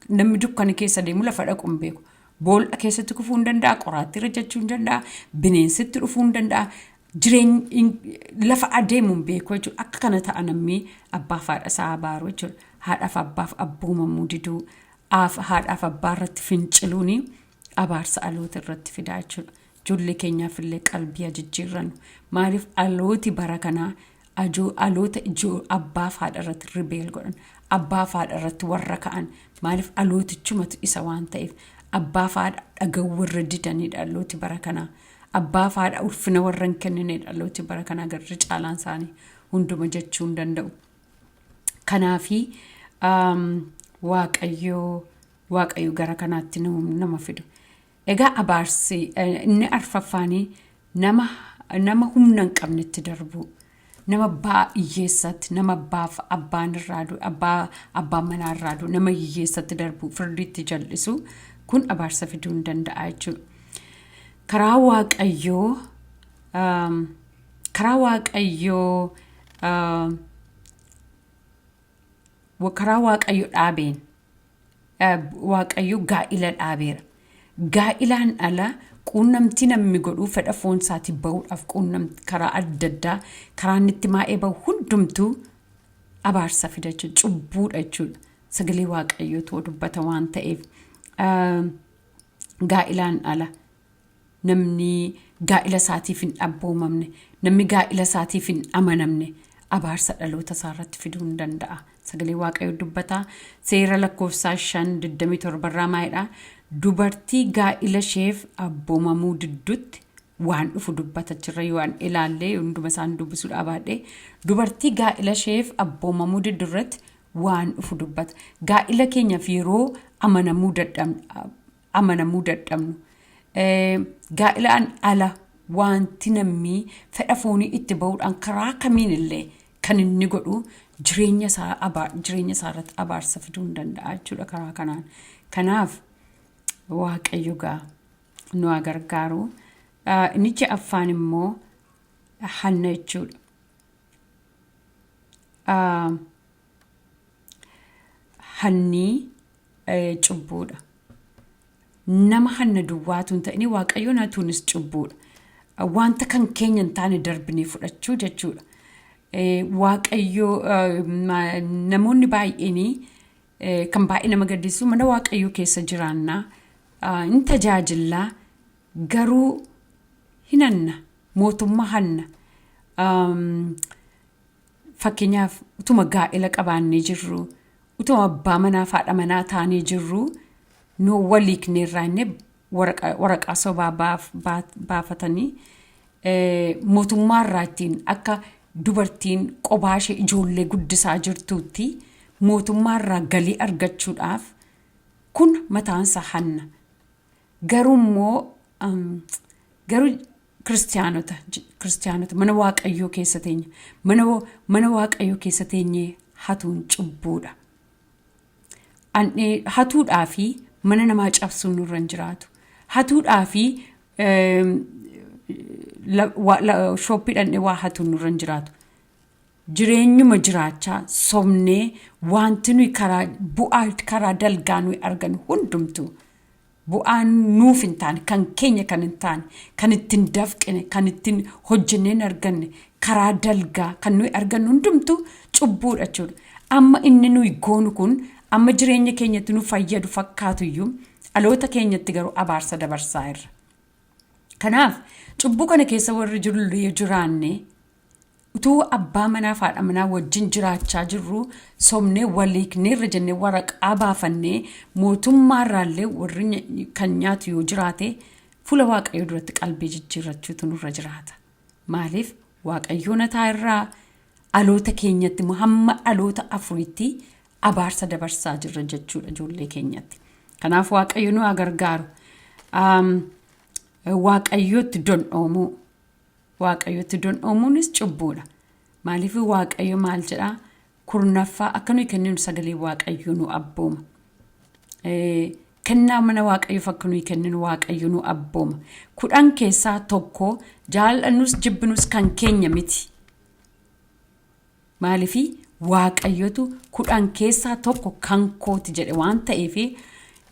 namni dukkana keessa deemu lafa dhaqu hin beeku. Boolla keessatti kufuu hin danda'a, qoraattii irra jechuu hin danda'a, bineensitti dhufuu hin danda'a. Jireenya lafa adeemu hin beeku jechuudha. Akka kana ta'a namni abbaaf haadha isaa abaaru jechuudha. Haadhaaf abbaaf abboomamuu diduu, haadhaaf abbaa irratti finciluun abaarsa dhaloota irratti fidaa jechuudha. Ijoollee keenyaaf illee qalbii jijjiirrannu. Maaliif dhalooti bara kanaa dhaloota abbaaf haadha irratti rebel godhan abbaaf haadha irratti warra ka'an maaliif dhalootichumatu isa waan ta'eef abbaaf haadha dhaga'uu warra didanidha dhalooti bara kanaa. Abbaaf haadha ulfina warra hin kenninedha dhalooti bara kanaa garri caalaan isaanii hunduma jechuu hin danda'u. Kanaafi waaqayyo waaqayyo gara kanaatti nama fidu. Egaa abaarsi inni arfaffaanii nama nama humna hin qabnetti darbu. Nama abbaa hiyyeessatti, nama abbaaf abbaan irraa du'e, abbaa abbaan manaa irraa du'e, nama hiyyeessatti darbu, firdiitti jal'isu kun abaarsa fiduu hin danda'a jechuudha. Karaa waaqayyoo karaa waaqayyoo karaa waaqayyo dhaabeen waaqayyo gaa'ila dhaabeera. Gaa'ilaan ala quunnamtii namni godhuu fedha foon isaatii bahuudhaaf quunnamtii karaa adda addaa karaa inni itti maa'ee bahu hundumtuu abaarsa fida jechuudha. Cubbuudha jechuudha. Sagalee waaqayyootu dubbata waan ta'eef. Gaa'ilaan ala namni gaa'ila isaatiif hin abboomamne namni gaa'ila isaatiif hin amanamne abaarsa dhaloota isaa irratti fiduu hin danda'a. Sagalee waaqayyoo dubbataa seera lakkoofsaa 5:27 irraa maalidha? Dubartii gaa'ila isheef abboomamuu diddutti waan dhufu dubbata jirra yoo an ilaallee hunduma isaan dubbisuudhaa baadhee dubartii gaa'ila isheef abboomamuu diddu irratti waan dhufu dubbata. Gaa'ila keenyaaf yeroo amanamuu dadhabnu amanamuu dadhabnu gaa'ilaan ala wanti namni fedha foonii itti bahuudhaan karaa kamiin illee kan inni godhu jireenya isaa jireenya isaa irratti abaarsa fiduu hin danda'a jechuudha karaa kanaan. Kanaaf Waaqayyo gaa nu haa gargaaru. Inni ja'affaan immoo hanna jechuudha. Hannii cubbuudha. Nama hanna duwwaatu hin ta'in, Waaqayyoon hatuunis cubbuudha. Wanta kan keenya hin taane darbinee fudhachuu jechuudha. Waaqayyoo namoonni baay'een, kan baay'ee nama gaddisiisu, mana Waaqayyoo keessa jiraannaa, hin tajaajillaa, garuu hin hanna, mootummaa hanna. Fakkeenyaaf, utuma gaa'ela qabaannee jirru, utuma abbaa manaa fi haadha manaa taanee jirru, nu waliikneerraa inni waraqaa sobaa baafatanii mootummaarraa ittiin akka dubartiin qobaa ishee ijoollee guddisaa jirtuutti mootummaarraa galii argachuudhaaf, kun mataansaa hanna. Garuu immoo garuu kiristiyaanota mana Waaqayyoo keessa teenya, mana Waaqayyoo keessa teenyee hatuun cubbuudha. Hatuudhaa fi mana namaa cabsuun nurra hin jiraatu. Hatuudhaa fi shop dhaqnee waa hatuun nurra hin jiraatu. Jireenyuma jiraachaa sobnee wanti nuyi karaa bu'aa karaa dalgaa nuyi argannu hundumtu, bu'aan nuuf hin taane, kan keenya kan hin taane, kan ittiin dafqine, kan ittiin hojjennee hin arganne, karaa dalgaa kan nuyi argannu hundumtu cubbuudha jechuudha. Amma inni nuyi goonu kun amma jireenya keenyatti nu fayyadu fakkaatu iyyuu, dhaloota keenyatti garuu abaarsa dabarsaa irra. Kanaaf cubbuu kana keessa warri jiru jiraanne, utuu abbaa manaa fi haadha manaa wajjin jiraachaa jirru, sobnee waliikneerra jennee waraqaa baafannee mootummaarraallee warri kan nyaatu yoo jiraate, fuula Waaqayyoo duratti qalbii jijjiirrachuutu nurra jiraata. Maaliif? Waaqayyoon hataa irraa dhaloota keenyatti immoo hamma dhaloota afuriitti abaarsa dabarsaa jirra jechuudha ijoollee keenyatti. Kanaaf Waaqayyo nu haa gargaaru. Waaqayyootti dondhoomuu. Waaqayyotti dondhoomuunis cubbuudha. Maaliif? Waaqayyo maal jedhaa? Kurnaffaa akka nuyi kenninu sagalee Waaqayyo nu abbooma. Kennaa mana Waaqayyoof akka nuyi kenninu Waaqayyo nu abbooma. 10 keessaa tokko jaalladhus jibbinus kan keenya miti. Maaliif? Waaqayyotu 10 keessaa tokko kan kooti jedhe waan ta'eef,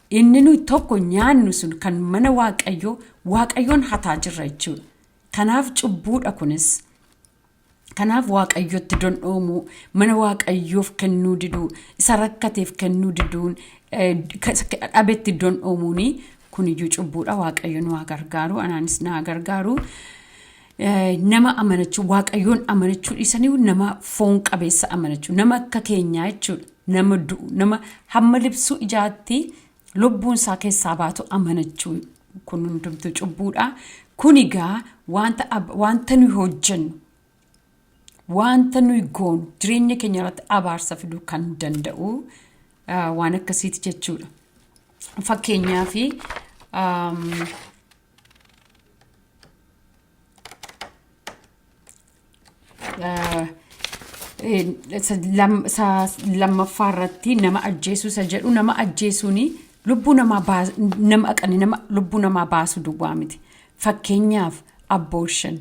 inni nuyi tokko nyaannu sun kan mana Waaqayyoo, Waaqayyoon hataa jirra jechuudha. Kanaaf cubbuudha kunis. Kanaaf Waaqayyotti dondhoomuu, mana Waaqayyoof kennuu diduu, isa rakkateef kennuu diduun, dhabetti dondhoomuuni kuniyyuu cubbuudha. Waaqayyo nu haa gargaaru, anaanis na haa gargaaru. Nama amanachuu, Waaqayyoon amanachuu dhiisanii nama foon qabeessa amanachuu, nama akka keenyaa jechuudha. Nama du'u, nama hamma libsuu ijaatti lubbuun isaa keessaa baatu amanachuu, kun hundumtuu cubbuudha. Kun egaa wanta nuyi hojjennu, wanta nuyi goonu jireenya keenya irratti abaarsa fiduu kan danda'u waan akkasiiti jechuudha. Fakkeenyaaf, isa lammaffaa irratti nama ajjeesuu isa jedhu, nama ajjeesuun lubbuu namaa, nama haqanii nama lubbuu namaa baasu duwwaa miti. Fakkeenyaaf, abortion,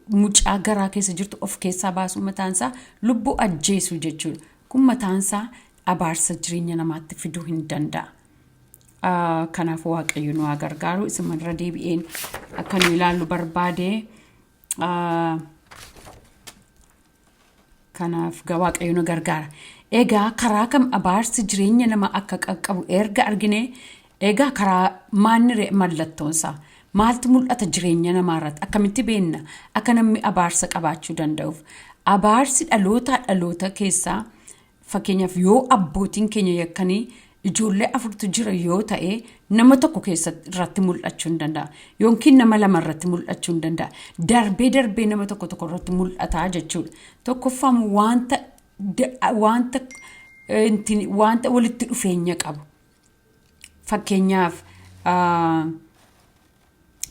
mucaa garaa keessa jirtu of keessaa baasuu mataansaa lubbuu ajjeesuu jechuudha. Kun mataansaa abaarsa jireenya namaatti fiduu hin danda'a. Kanaaf Waaqayyo nu haa gargaaru. Isimarra deebi'een akka nu ilaallu barbaade. Kanaaf Waaqayyo nu gargaara. Egaa karaa kam abaarsi jireenya nama akka qaqqabu erga argine, egaa karaa maanni mallattoonsaa maaltu mul'ata jireenya namaa irratti? Akkamitti beenna akka namni abaarsa qabaachuu danda'uuf? Abaarsi dhalootaa dhaloota keessaa, fakkeenyaaf, yoo abbootiin keenya yakkanii ijoollee afurtu jira yoo ta'e, nama tokko keessatti irratti mul'achuu hin danda'a. Yookiin nama lama irratti mul'achuu hin danda'a. Darbee darbee nama tokko tokko irratti mul'ata jechuudha. Tokkoffaan, wanta walitti dhufeenya qabu. Fakkeenyaaf,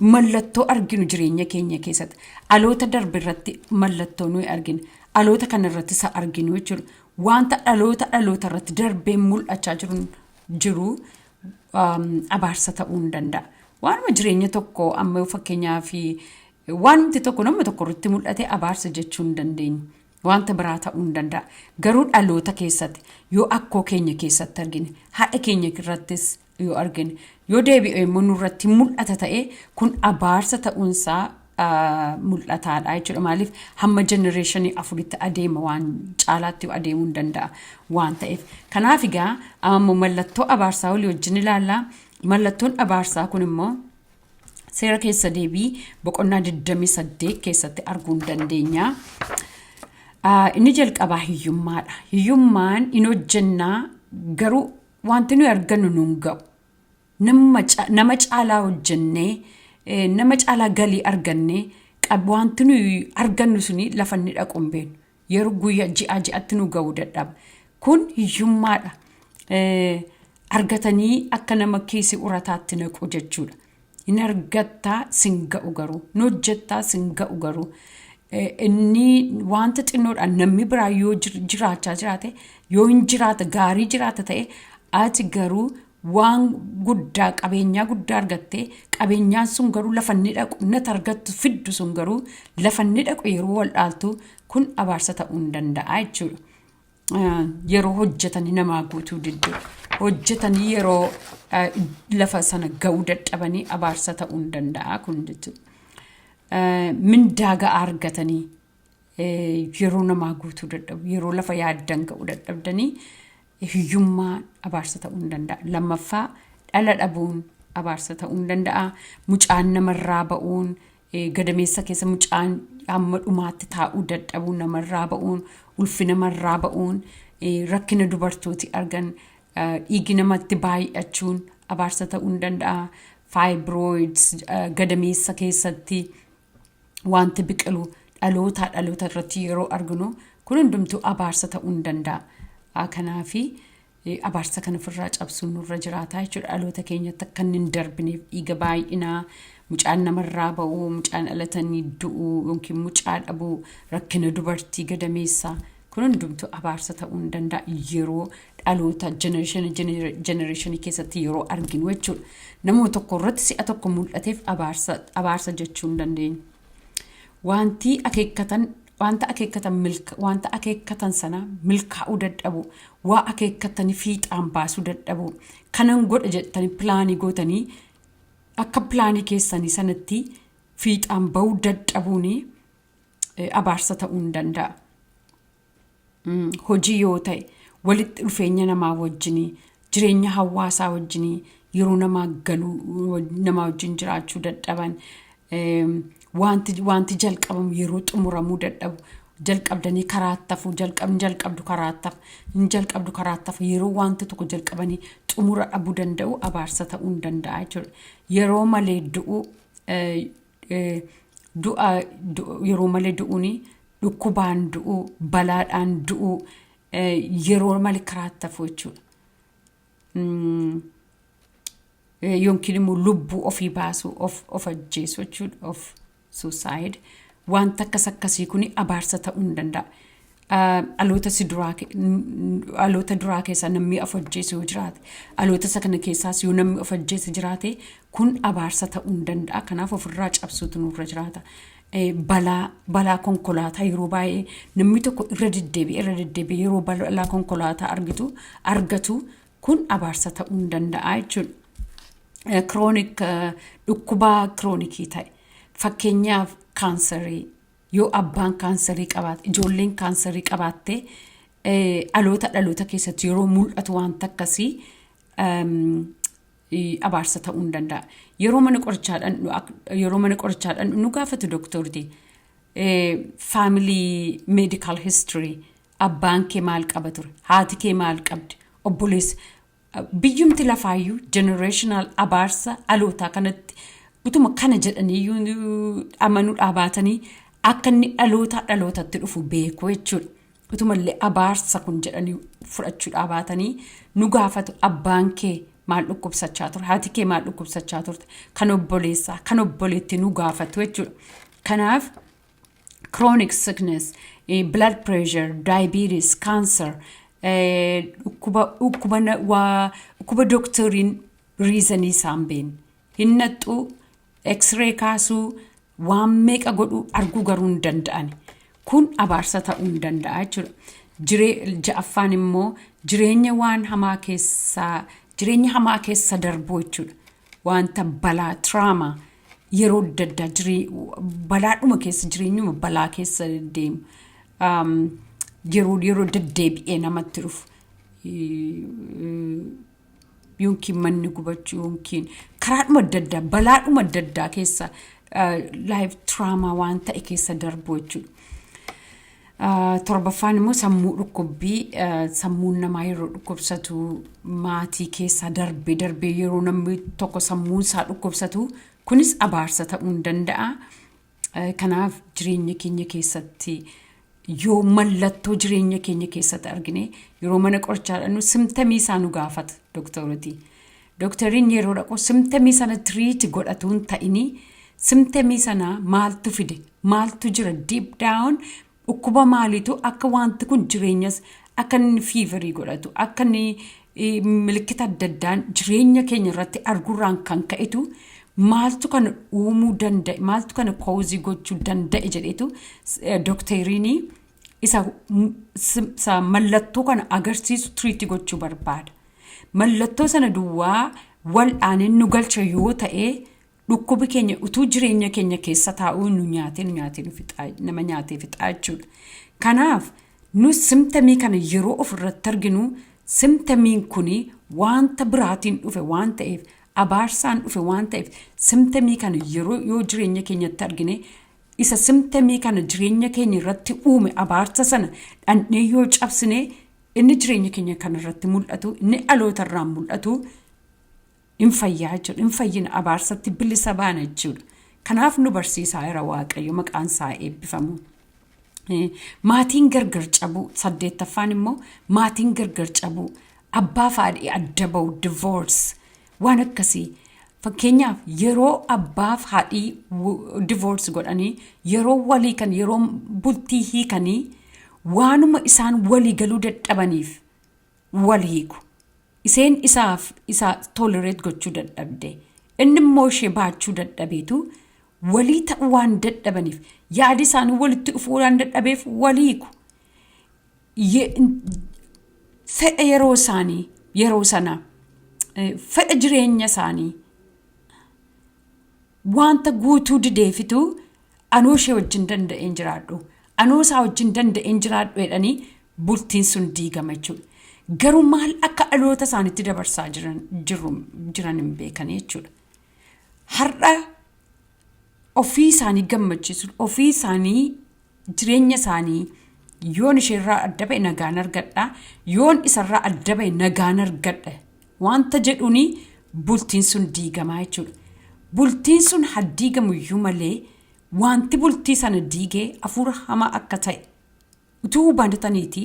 mallattoo arginu jireenya keenya keessatti, dhaloota darbe irratti mallattoo nuyi argina, dhaloota kana irratti isa arginu jechuudha. Wanta dhaloota dhaloota irratti darbee mul'achaa jiru abaarsa ta'uu hin danda'a. Waanuma jireenya tokko amma fakkeenyaaf, waanumti tokko nama tokko irratti mul'ate abaarsa jechuu hin dandeenyu. Wanta biraa ta'uu hin danda'a. Garuu dhaloota keessatti yoo akkoo keenya keessatti argine, haadha keenya irrattis yoo argine, yoo deebi'e immoo nurratti mul'ata ta'e, kun abaarsa ta'uunsaa mul'ataadha jechuudha. Maaliif, hamma generationii afuritti adeema, waan caalaatti adeemuu hin danda'a waan ta'eef. Kanaaf egaa amma immoo mallattoo abaarsaa walii wajjin ilaalla. Mallattoon abaarsaa kun immoo Seera Keessa Deebii boqonnaa 28 keessatti arguu hin dandeenya. Inni jalqabaa hiyyummaadha. Hiyyummaan hin hojjennaa, garuu wanti nuyi argannu nuun ga'u. Nama caalaa hojjennee, nama caalaa galii argannee, wanti nuyi argannu suni lafa inni dhaqu hin beeknu. Yeroo guyyaa ji'aa ji'atti nu ga'uu dadhaba. Kun hiyyummaadha. Argatanii akka nama kiisii urataatti naqu jechuudha. Hin argattaa, sin ga'u garuu. Hin hojjettaa, sin ga'u garuu. Inni wanta xinnoodhaan namni biraa yoo jiraachaa jiraate, yoo hin jiraata gaarii jiraata ta'e, ati garuu waan guddaa, qabeenyaa guddaa argattee, qabeenyaan sun garuu lafa inni dhaqu, nati argattu fiddu sun garuu lafa inni dhaqu yeroo wal dhaaltu, kun abaarsa ta'uu hin danda'a jechuudha. Yeroo hojjetanii namaa guutuu diddu, hojjetanii yeroo lafa sana ga'uu dadhabanii, abaarsa ta'uu hin danda'a kun jechuudha. Mindaa ga'aa argatanii yeroo namaa guutuu dadhabu, yeroo lafa yaaddan ga'uu dadhabdanii, hiyyummaa abaarsa ta'uu hin danda'a. Lammaffaa, dhala dhabuun abaarsa ta'uu hin danda'a. Mucaan namarraa ba'uun, gadameessa keessa mucaan hamma dhumaatti taa'uu dadhabuun, namarraa ba'uun, ulfi namarraa ba'uun, rakkina dubartooti argan, dhiigi namatti baay'achuun abaarsa ta'uu hin danda'a. Fibroids, gadameessa keessatti wanti biqilu dhalootaa dhaloota irratti yeroo arginu, kun hundumtuu abaarsa ta'uu hin danda'a. Kanaafi abaarsa kana ofirraa cabsuun nurra jiraata jechuudha. Dhaloota keenyatti akka inni hin darbineef, dhiiga baay'inaa, mucaan namarraa ba'uu, mucaan dhalatanii du'uu yookiin mucaa dhabuu, rakkina dubartii gadameessaa, kun hundumtuu abaarsa ta'uu hin danda'a yeroo dhaloota generationii keessatti yeroo arginu jechuudha. Nama tokko irratti si'a tokko mul'ateef abaarsa jechuu hin dandeenyu. Wanti akeekkatan wanta akeekkatan milka wanta akeekkatan sana milkaa'uu dadhabu, waa akeekkatanii fiixaan baasuu dadhabu, kanan godha jettanii planii gootanii akka planii keessanii sanatti fiixaan bahuu dadhabuun abaarsa ta'uu hin danda'a. Hojii yoo ta'e, walitti dhufeenya namaa wajjinii, jireenya hawaasaa wajjinii, yeroo namaa galuu, namaa wajjin jiraachuu dadhaban, wanti jalqabamu yeroo xumuramuu dadhabu, jalqabdanii karaatti hafu, jalqabdu karaatti hafu, hin jalqabdu karaatti hafu, yeroo wanta tokko jalqabanii xumura dhabuu danda'u, abaarsa ta'uu hin danda'a jechuudha. Yeroo malee du'uu, du'a yeroo malee du'uuni, dhukkubaan du'uu, balaadhaan du'uu, yeroo malee karaatti hafu jechuudha. Yookiin immoo lubbuu ofii baasuu, of ajjeesuu jechuudha, of suicide, wanta akkas akkasii kun abaarsa ta'uu hin danda'a. Dhaloota si duraa, dhaloota duraa keessaa namni of ajjeesu yoo jiraate, dhaloota isa kana keessaas yoo namni of ajjeese jiraate, kun abaarsa ta'uu hin danda'a. Kanaaf ofirraa cabsuutu nurra jiraata. Balaa konkolaataa yeroo baay'ee namni tokko irra deddeebi'ee irra deddeebi'ee yeroo balaa konkolaataa argatu, kun abaarsa ta'uu hin danda'a jechuudha. Chronic, dhukkuba chronicii ta'e, fakkeenyaaf kaansarii, yoo abbaan kaansarii qabaate, ijoolleen kaansarii qabaatte, dhaloota dhaloota keessatti yeroo mul'atu wanta akkasii abaarsa ta'uu hin danda'a. Yeroo mana qorichaa dhandhu nu gaafatu dooktorri family medical history, abbaan kee maal qaba ture, haati kee maal qabdi, obboleessi, biyyumti lafaayyuu generational abaarsa dhalootaa kanatti utuma kana jedhanii amanuu dhaabaatanii, akka inni dhalootaa dhalootatti dhufu beeku jechuudha. Utumallee abaarsa kun jedhanii fudhachuu dhaabaatanii nu gaafatu: abbaan kee maal dhukkubsachaa ture, haati kee maal dhukkubsachaa turte, kan obboleessaa, kan obboleetti nu gaafatu jechuudha. Kanaaf chronic sickness, blood pressure, diabetes, cancer, dhukkuba dooktoriin reasonii isaan beekne hin naxxuu, x-ray kaasuu, waan meeqa godhuu, arguu garuu hin danda'ani. Kun abaarsa ta'uu hin danda'a jechuudha. Ja'affaan immoo jireenya waan hamaa keessaa, jireenya hamaa keessa darbuu jechuudha. Wanta balaa, trauma, yeroo adda addaa balaadhuma keessa, jireenyuma balaa keessa deemu, yeroo yeroo deddeebi'ee namatti dhufu, yookiin manni gubachuu, yookiin karaadhuma adda addaa, balaadhuma adda addaa keessa, life trauma waan ta'e keessa darbu jechuudha. Torbaffaan immoo sammuu dhukkubbii. Sammuun namaa yeroo dhukkubsatu, maatii keessa darbee darbee yeroo namni tokko sammuun isaa dhukkubsatu, kunis abaarsa ta'uu hin danda'a. Kanaaf jireenya keenya keessatti yoo mallattoo jireenya keenya keessatti argine, yeroo mana qorichaa dhaqnu symptomii isaa nu gaafata dooktoroti. Dooktoriin yeroo dhaqu symptomii sana treat godhatu hin ta'inii, symptomii sana maaltu fide, maaltu jira, deep down dhukkuba maaliitu akka wanti kun jireenyas akka inni feverii godhatu, akka inni milikita adda addaan jireenya keenya irratti arguurraan kan ka'etu, maaltu kana uumuu danda'e, maaltu kana cause gochuu danda'e jedheetu dookteriin isa mallattoo kana agarsiisu treat gochuu barbaada. Mallattoo sana duwwaa wal'aaneen nu galcha yoo ta'e, dhukkubi keenya utuu jireenya keenya keessa taa'uu nu nyaatee nu nyaatee nu fixaa, nama nyaatee fixaa jechuudha. Kanaaf nu symptomii kana yeroo ofirratti arginu, symptomiin kuni wanta biraatiin dhufe waan ta'eef, abaarsaan dhufe waan ta'eef, symptomii kana yeroo yoo jireenya keenyatti argine, isa symptomii kana jireenya keenya irratti uume, abaarsa sana dhandhee yoo cabsine, inni jireenya keenya kana irratti mul'atu, inni dhaloota irraan mul'atu hin fayyaa jechuudha. Hin fayyina, abaarsatti bilisa baana jechuudha. Kanaaf nu barsiisaa jira Waaqayyo, maqaan isaa eebbifamu. Maatiin gargar cabuu, saddeettaffaan immoo maatiin gargar cabuu, abbaa fi haadhi adda ba'u, divorce, waan akkasii. Fakkeenyaaf yeroo abbaa fi haadhii divorce godhanii, yeroo walii kan yeroo bultii hiikanii, waanuma isaan walii galuu dadhabaniif wal hiiku. Isheen isaaf isa tolerate gochuu dadhabde. Inni immoo ishee baachuu dadhabeetu, walii ta'uu waan dadhabaniif, yaadi isaanii walitti dhufuu waan dadhabeef wal hiiku. Fedha yeroo isaanii, yeroo sana fedha jireenya isaanii wanta guutuu dideefitu, anoo ishee wajjin danda'een jiraadhu, anoo isaa wajjin danda'een jiraadhu jedhanii bultiin sun diigama jechuudha. Garuu maal akka dhaloota isaanitti dabarsaa jiran hin beekan jechuudha. Har'a ofii isaanii gammachiisu, ofii isaanii jireenya isaanii, yoon isheerraa adda ba'e nagaan argadha, yoon isarraa adda ba'e nagaan argadha wanta jedhuuni bultiin sun diigamaa jechuudha. Bultiin sun haa diigamu iyyuu malee, wanti bultii sana diigee hafuura hamaa akka ta'e utuu hubataniiti,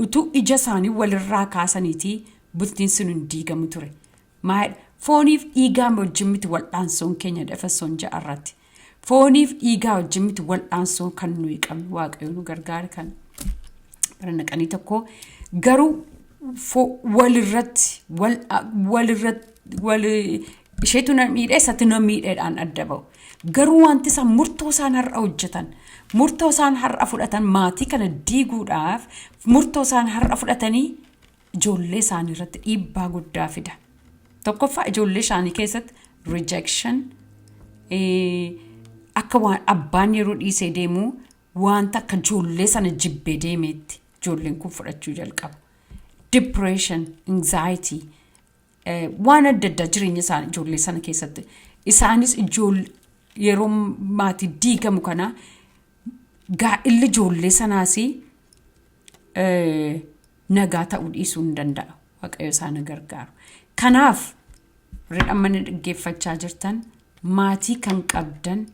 utuu ija isaanii walirraa kaasaniiti, bultiin sun hin diigamu ture. Maal, fooniif dhiigaa wajjin miti wal'aansoon keenya, Efesoon 6 irratti. Fooniif dhiigaa wajjin miti wal'aansoon kan nuyi qabnu. Waaqayyo nu gargaara. Kan bara naqanii tokko garuu walirratti walirratti wal isheetu na miidhee, isatti na miidheedhaan adda ba'u. Garuu wanti isaan murtoo isaan har'a hojjetan, murtoo isaan har'a fudhatan, maatii kana diiguudhaaf murtoo isaan har'a fudhatanii ijoollee isaanii irratti dhiibbaa guddaa fida. Tokkoffaa, ijoollee isaanii keessatti rejection, akka waan abbaan yeroo dhiisee deemu wanta akka ijoollee sana jibbee deemeetti ijoolleen kun fudhachuu jalqabu. Depression, anxiety, waan adda addaa jireenya isaanii ijoollee sana keessatti, isaanis ijoollee yeroo maatii diigamu kana gaa'illi ijoollee sanaas nagaa ta'uu dhiisuu hin danda'a. Waaqayyo isaan gargaaru. Kanaaf warri amma na dhaggeeffachaa jirtan, maatii kan qabdan,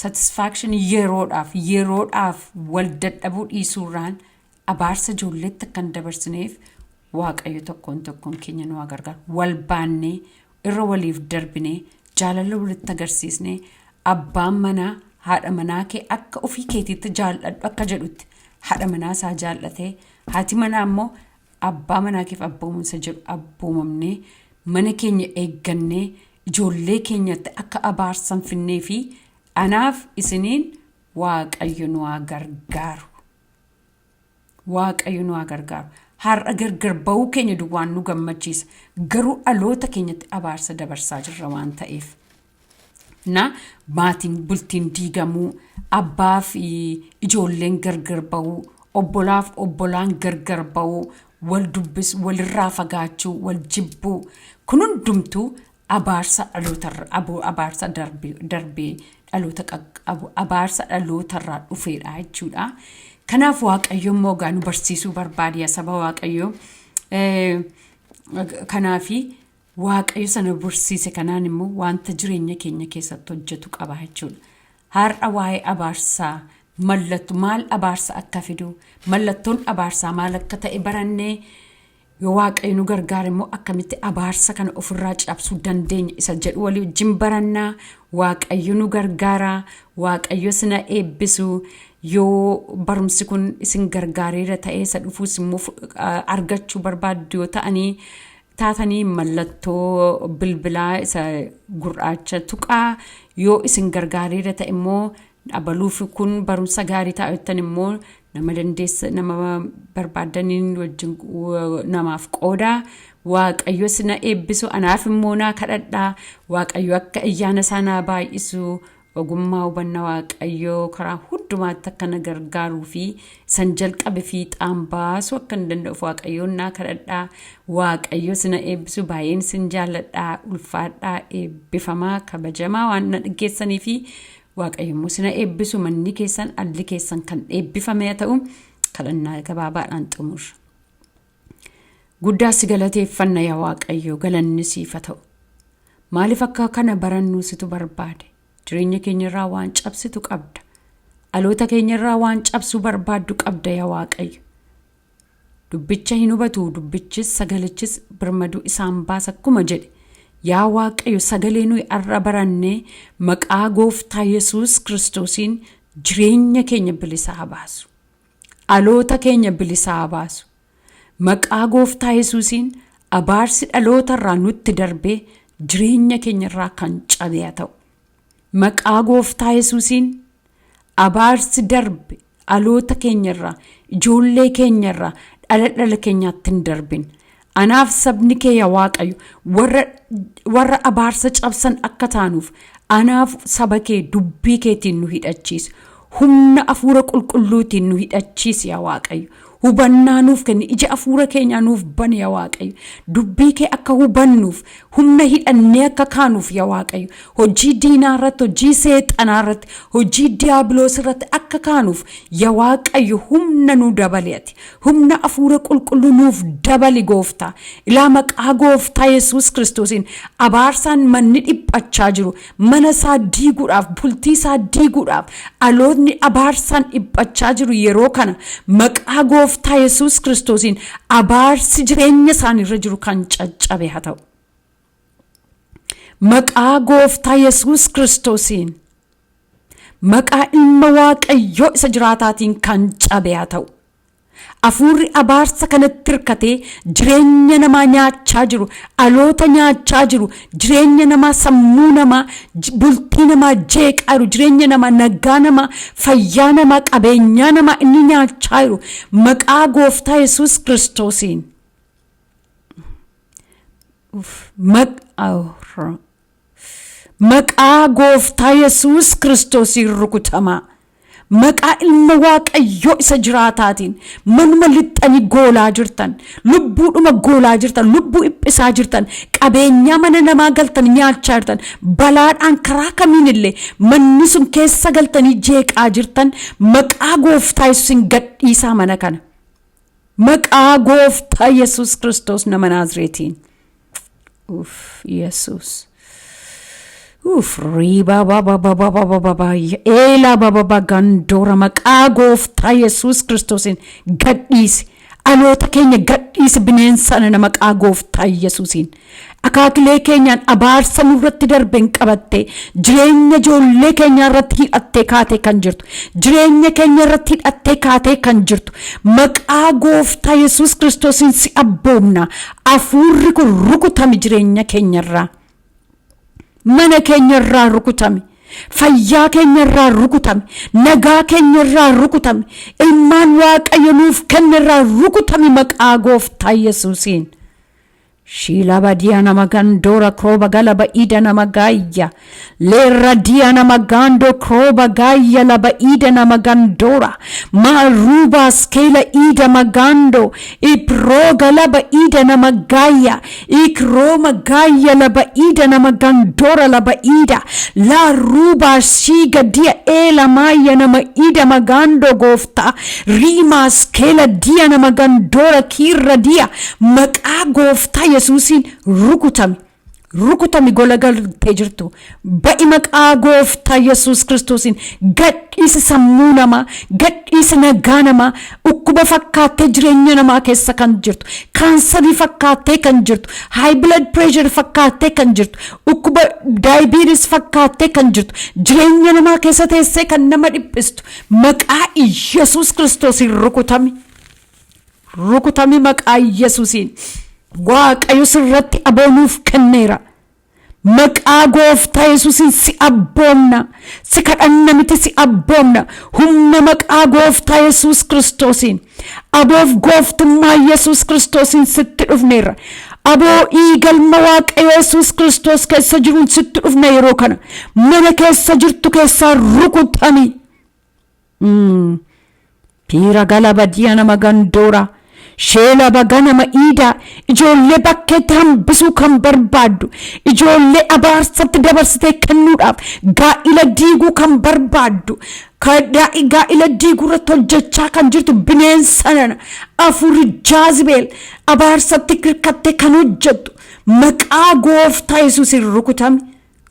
satisfaction yeroodhaaf yeroodhaaf wal dadhabuu dhiisuurraan abaarsa ijoolleetti akka hin dabarsineef, Waaqayyo tokkoon tokkoon keenya nu haa gargaaru. Wal baannee, irra waliif darbinee, jaalala walitti agarsiisnee, abbaan manaa haadha manaa kee akka ofii keetiitti jaalladhu akka jedhutti haadha manaa isaa jaallatee, haati manaa immoo abbaa manaa keef abboomuunsa jedhu abboomamnee, mana keenya eeggannee, ijoollee keenyatti akka abaarsan finnee fi anaaf isiniin Waaqayyo nu haa gargaaru. Waaqayyo nu haa gargaaru. Har'a gargar ba'uu keenya duwwaan nu gammachiisa. Garuu dhaloota keenyatti abaarsa dabarsaa jirra waan ta'eef. Na maatiin bultiin diigamuu, abbaa fi ijoolleen gargar ba'uu, obbolaaf obbolaan gargar ba'uu, wal dubbis, walirraa fagaachuu, wal jibbuu kun hundumtuu abaarsa dhalootarra abaarsa darbee dhaloota qaqqabu abaarsa dhalootarraa dhufeedha jechuudha. Kanaaf Waaqayyo immoo egaa nu barsiisuu barbaade yaa saba Waaqayyoo. Kanaafi Waaqayyo sana barsiise kanaan immoo wanta jireenya keenya keessatti hojjetu qaba jechuudha. Har'a waa'ee abaarsaa mallatto maal abaarsa akka fidu mallattoon abaarsaa maal akka ta'e barannee yoo Waaqayyo nu gargaare immoo akkamitti abaarsa kana ofirraa cabsuu dandeenya isa jedhu walii wajjin barannaa. Waaqayyo nu gargaara. Waaqayyo sina eebbisu. Yoo barumsi kun isin gargaareera ta'ee isa dhufuus immoo argachuu barbaaddu yoo ta'anii taatanii mallattoo bilbilaa isa gurraacha tuqaa. Yoo isin gargaareera ta'e immoo abaluuf kun barumsa gaarii ta'a jettan immoo nama dandeessa nama barbaaddaniin wajjin namaaf qoodaa. Waaqayyo sina eebbisu. Anaaf immoo naa kadhadhaa. Waaqayyo akka ayyaana isaa naa baay'isu, ogummaa hubannaa Waaqayyoo karaa hundumaatti akka na gargaaruu fi san jalqabe fiixaan baasuu akka hin danda'uuf Waaqayyoon naa kadhadhaa. Waaqayyo sina eebbisu. Baay'een isin jaalladhaa. Ulfaadhaa, eebbifamaa, kabajamaa waan na dhaggeessanii fi Waaqayyo immoo sina eebbisu. Manni keessan, alli keessan kan eebbifame haa ta'u. Kadhannaa gabaabaadhaan xumurra. Guddaa si galateeffanna yaa Waaqayyo, galanni siif haa ta'u. Maaliif akka kana barannuu situ barbaade? Jireenya keenya irraa waan cabsitu qabda. Dhaloota keenya irraa waan cabsuu barbaaddu qabda yaa Waaqayyo. Dubbicha hin hubatu, dubbichis sagalichis birmaduu isaan baasa akkuma jedhe. Yaa Waaqayyo, sagalee nuyi har'a barannee maqaa gooftaa Yesuus Kiristoosiin jireenya keenya bilisaa baasu. Dhaloota keenya bilisaa baasu. Maqaa gooftaa Yesuusiin abaarsi dhaloota irraa nutti darbee jireenya keenya irraa kan cabe haa ta'u. Maqaa gooftaa Yesuusiin abaarsi darbe dhaloota keenya irraa, ijoollee keenya irraa, dhala dhala keenyaatti hin darbin. Anaaf sabni kee yaa Waaqayyo warra warra abaarsa cabsan akka taanuuf anaaf saba kee dubbii keetiin nu hidhachiisi. Humna hafuura qulqulluutiin nu hidhachiisi yaa Waaqayyo. Hubannaa nuuf kenni, ija hafuura keenyaa nuuf bani yaa Waaqayyo. Dubbii kee akka hubannuuf, humna hidhannee akka kaanuuf yaa Waaqayyo. Hojii diinaa irratti, hojii seexanaa irratti, hojii diiyaabiloos irratti akka kaanuuf yaa Waaqayyo humna nu dabali ati. Humna hafuura qulqulluu nuuf dabali gooftaa. Ilaa maqaa gooftaa Yesuus Kiristoosiin abaarsaan manni dhiphachaa jiru mana isaa diiguudhaaf, bultii isaa diiguudhaaf dhalootni abaarsaan dhiphachaa jiru yeroo kana maqaa gooftaa Yesuus Kiristoosiin abaarsi jireenya isaaniirra jiru kan caccabe haa ta'u. Maqaa gooftaa Yesuus Kiristoosiin maqaa ilma Waaqayyoo isa jiraataatiin kan cabe haa ta'u. Hafuurri abaarsa kanatti hirkatee jireenya namaa nyaachaa jiru, dhaloota nyaachaa jiru, jireenya namaa, sammuu namaa, bultii namaa jeeqaa jiru, jireenya namaa, nagaa namaa, fayyaa namaa, qabeenyaa namaa inni nyaachaa jiru, maqaa gooftaa Yesuus Kiristoosiin. Maqaa gooftaa Yesuus Kiristoosiin rukutamaa. Maqaa ilma Waaqayyoo isa jiraataatiin manuma lixxanii goolaa jirtan, lubbuudhuma goolaa jirtan, lubbuu dhiphisaa jirtan, qabeenyaa mana namaa galtanii nyaachaa jirtan, balaadhaan karaa kamiin illee manni sun keessa galtanii jeeqaa jirtan, maqaa gooftaa Yesuusiin gadhiisaa mana kana. Maqaa gooftaa Yesuus Kiristoos nama Naazreetiin. Uff, Yesuus. Uff, riibaa baba baba baba baba eelaa baba baba gandoora maqaa gooftaa Yesuus Kiristoosiin gadhiisi. Dhaloota keenya gadhiisi bineensa nana maqaa gooftaa Yesuusiin. Akaakilee keenyaan abaarsa nurratti darbeen qabattee jireenya ijoollee keenyaa irratti hidhattee kaatee kan jirtu, jireenya keenya irratti hidhattee kaatee kan jirtu, maqaa gooftaa Yesuus Kiristoosiin si abboomna. Hafuurri kun rukutami jireenya keenya irraa. Mana keenya irraa rukutami. Fayyaa keenya irraa rukutame. Nagaa keenya irraa rukutame. Ilmaan Waaqayyo nuuf kenne irraa rukutame maqaa gooftaa Yesuusiin. Shiilaba diya nama gandoora krooba galaba ida nama gaayya. Leerra diya nama gaandoo krooba gaayya laba ida nama gandoora. Maaruuba skeela ida magando. Iprooga laba ida nama gaayya. Ikrooma gaayya laba ida nama gandoora laba ida. La ruuba shiiga diya eela maayya nama ida magando gooftaa. Riimaa skeela diya nama gandoora kiirra diya. Maqaa gooftaa Yesuusiin rukutame. Rukutami gola galtee jirtu. Ba'i maqaa gooftaa Yesuus Kiristoosiin gadhiisi sammuu namaa, gadhiisi nagaa namaa, dhukkuba fakkaattee jireenya namaa keessa kan jirtu, kaansarii fakkaattee kan jirtu, high blood pressure fakkaattee kan jirtu, dhukkuba diabetes fakkaattee kan jirtu, jireenya namaa keessa teessee kan nama dhiphistu, maqaa Yesuus Kiristoosiin rukutami. Rukutami maqaa Yesuusiin. Waaqayyo sirratti aboonuuf kenneera. Maqaa gooftaa Yesuusiin si abboomna. Si kadhanna miti, si abboomna. Humna maqaa gooftaa Yesuus Kiristoosiin. Aboof gooftummaa Yesuus Kiristoosiin sitti dhufneerra. Aboo dhiigalma Waaqayyo Yesuus Kiristoos keessa jiruun sitti dhufne yeroo kana. Mana keessa jirtu keessaa rukutami. Piira galaba diya nama gandoora. Sheela baganama iidaa. Ijoollee bakkeetti hambisuu kan barbaaddu. Ijoollee abaarsatti dabarsitee kennuudhaaf gaa'ila diiguu kan barbaaddu. Gaa'ila diiguu irratti hojjechaa kan jirtu bineensa nana. Afurri Jaazibeel abaarsatti kirkattee kan hojjettu. Maqaa gooftaa Yesuusiin rukutami.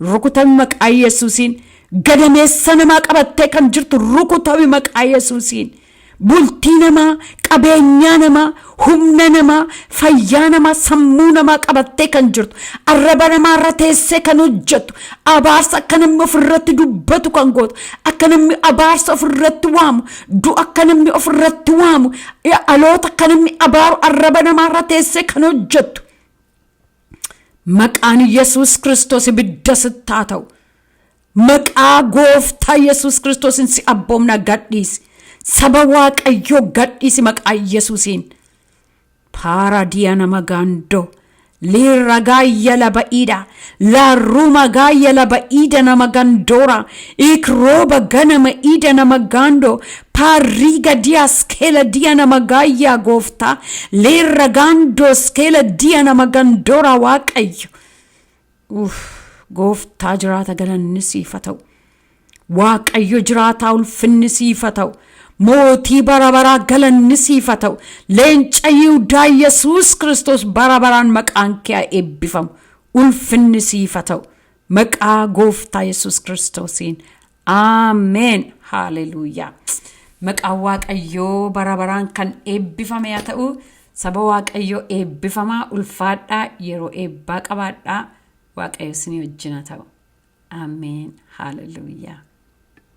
Rukutami maqaa Yesuusiin. Gadameessa namaa qabattee kan jirtu rukutami maqaa Yesuusiin. Bultii namaa, qabeenyaa namaa, humna namaa, fayyaa namaa, sammuu namaa qabattee kan jirtu, arraba namaa irra teessee kan hojjettu, abaarsa akka namni ofirratti dubbatu kan gootu, akka namni abaarsa ofirratti waamu, du'a akka namni ofirratti waamu, dhaloota akka namni abaaru arraba namaa irra teessee kan hojjettu. Maqaan Yesuus Kiristoos ibidda sitti haa ta'u. Maqaa gooftaa Yesuus Kiristoosiin si abboomna, gadhiisi. Saba Waaqayyoo gadhiisi maqaa Yesuusiin. Paaradiya nama gaandoo. Liirra gaayya laba iidha. Laarruma gaayya laba iida nama gandoora. Ikrooba ganama iida nama gaandoo. Paarriiga diya skeela diya nama gaayyaa gooftaa. Leerra gaandoo skeela diya nama gandoora Waaqayyo. Uff, gooftaa jiraata galanni siif haa ta'u. Waaqayyo jiraataa ulfinni siif haa ta'u. Mootii bara baraa galanni siif haa ta'u. Leenca Yihudaa Yesuus Kiristoos bara baraan maqaan kee haa eebbifamu. Ulfinni siif haa ta'u. Maqaa gooftaa Yesuus Kiristoosiin. Ameen. Haaleluuyaa. Maqaan Waaqayyoo bara baraan kan eebbifame haa ta'u. Saba Waaqayyoo eebbifamaa, ulfaadhaa, yeroo eebbaa qabaadhaa. Waaqayyo isinii wajjin haa ta'u. Ameen. Haaleluuyaa.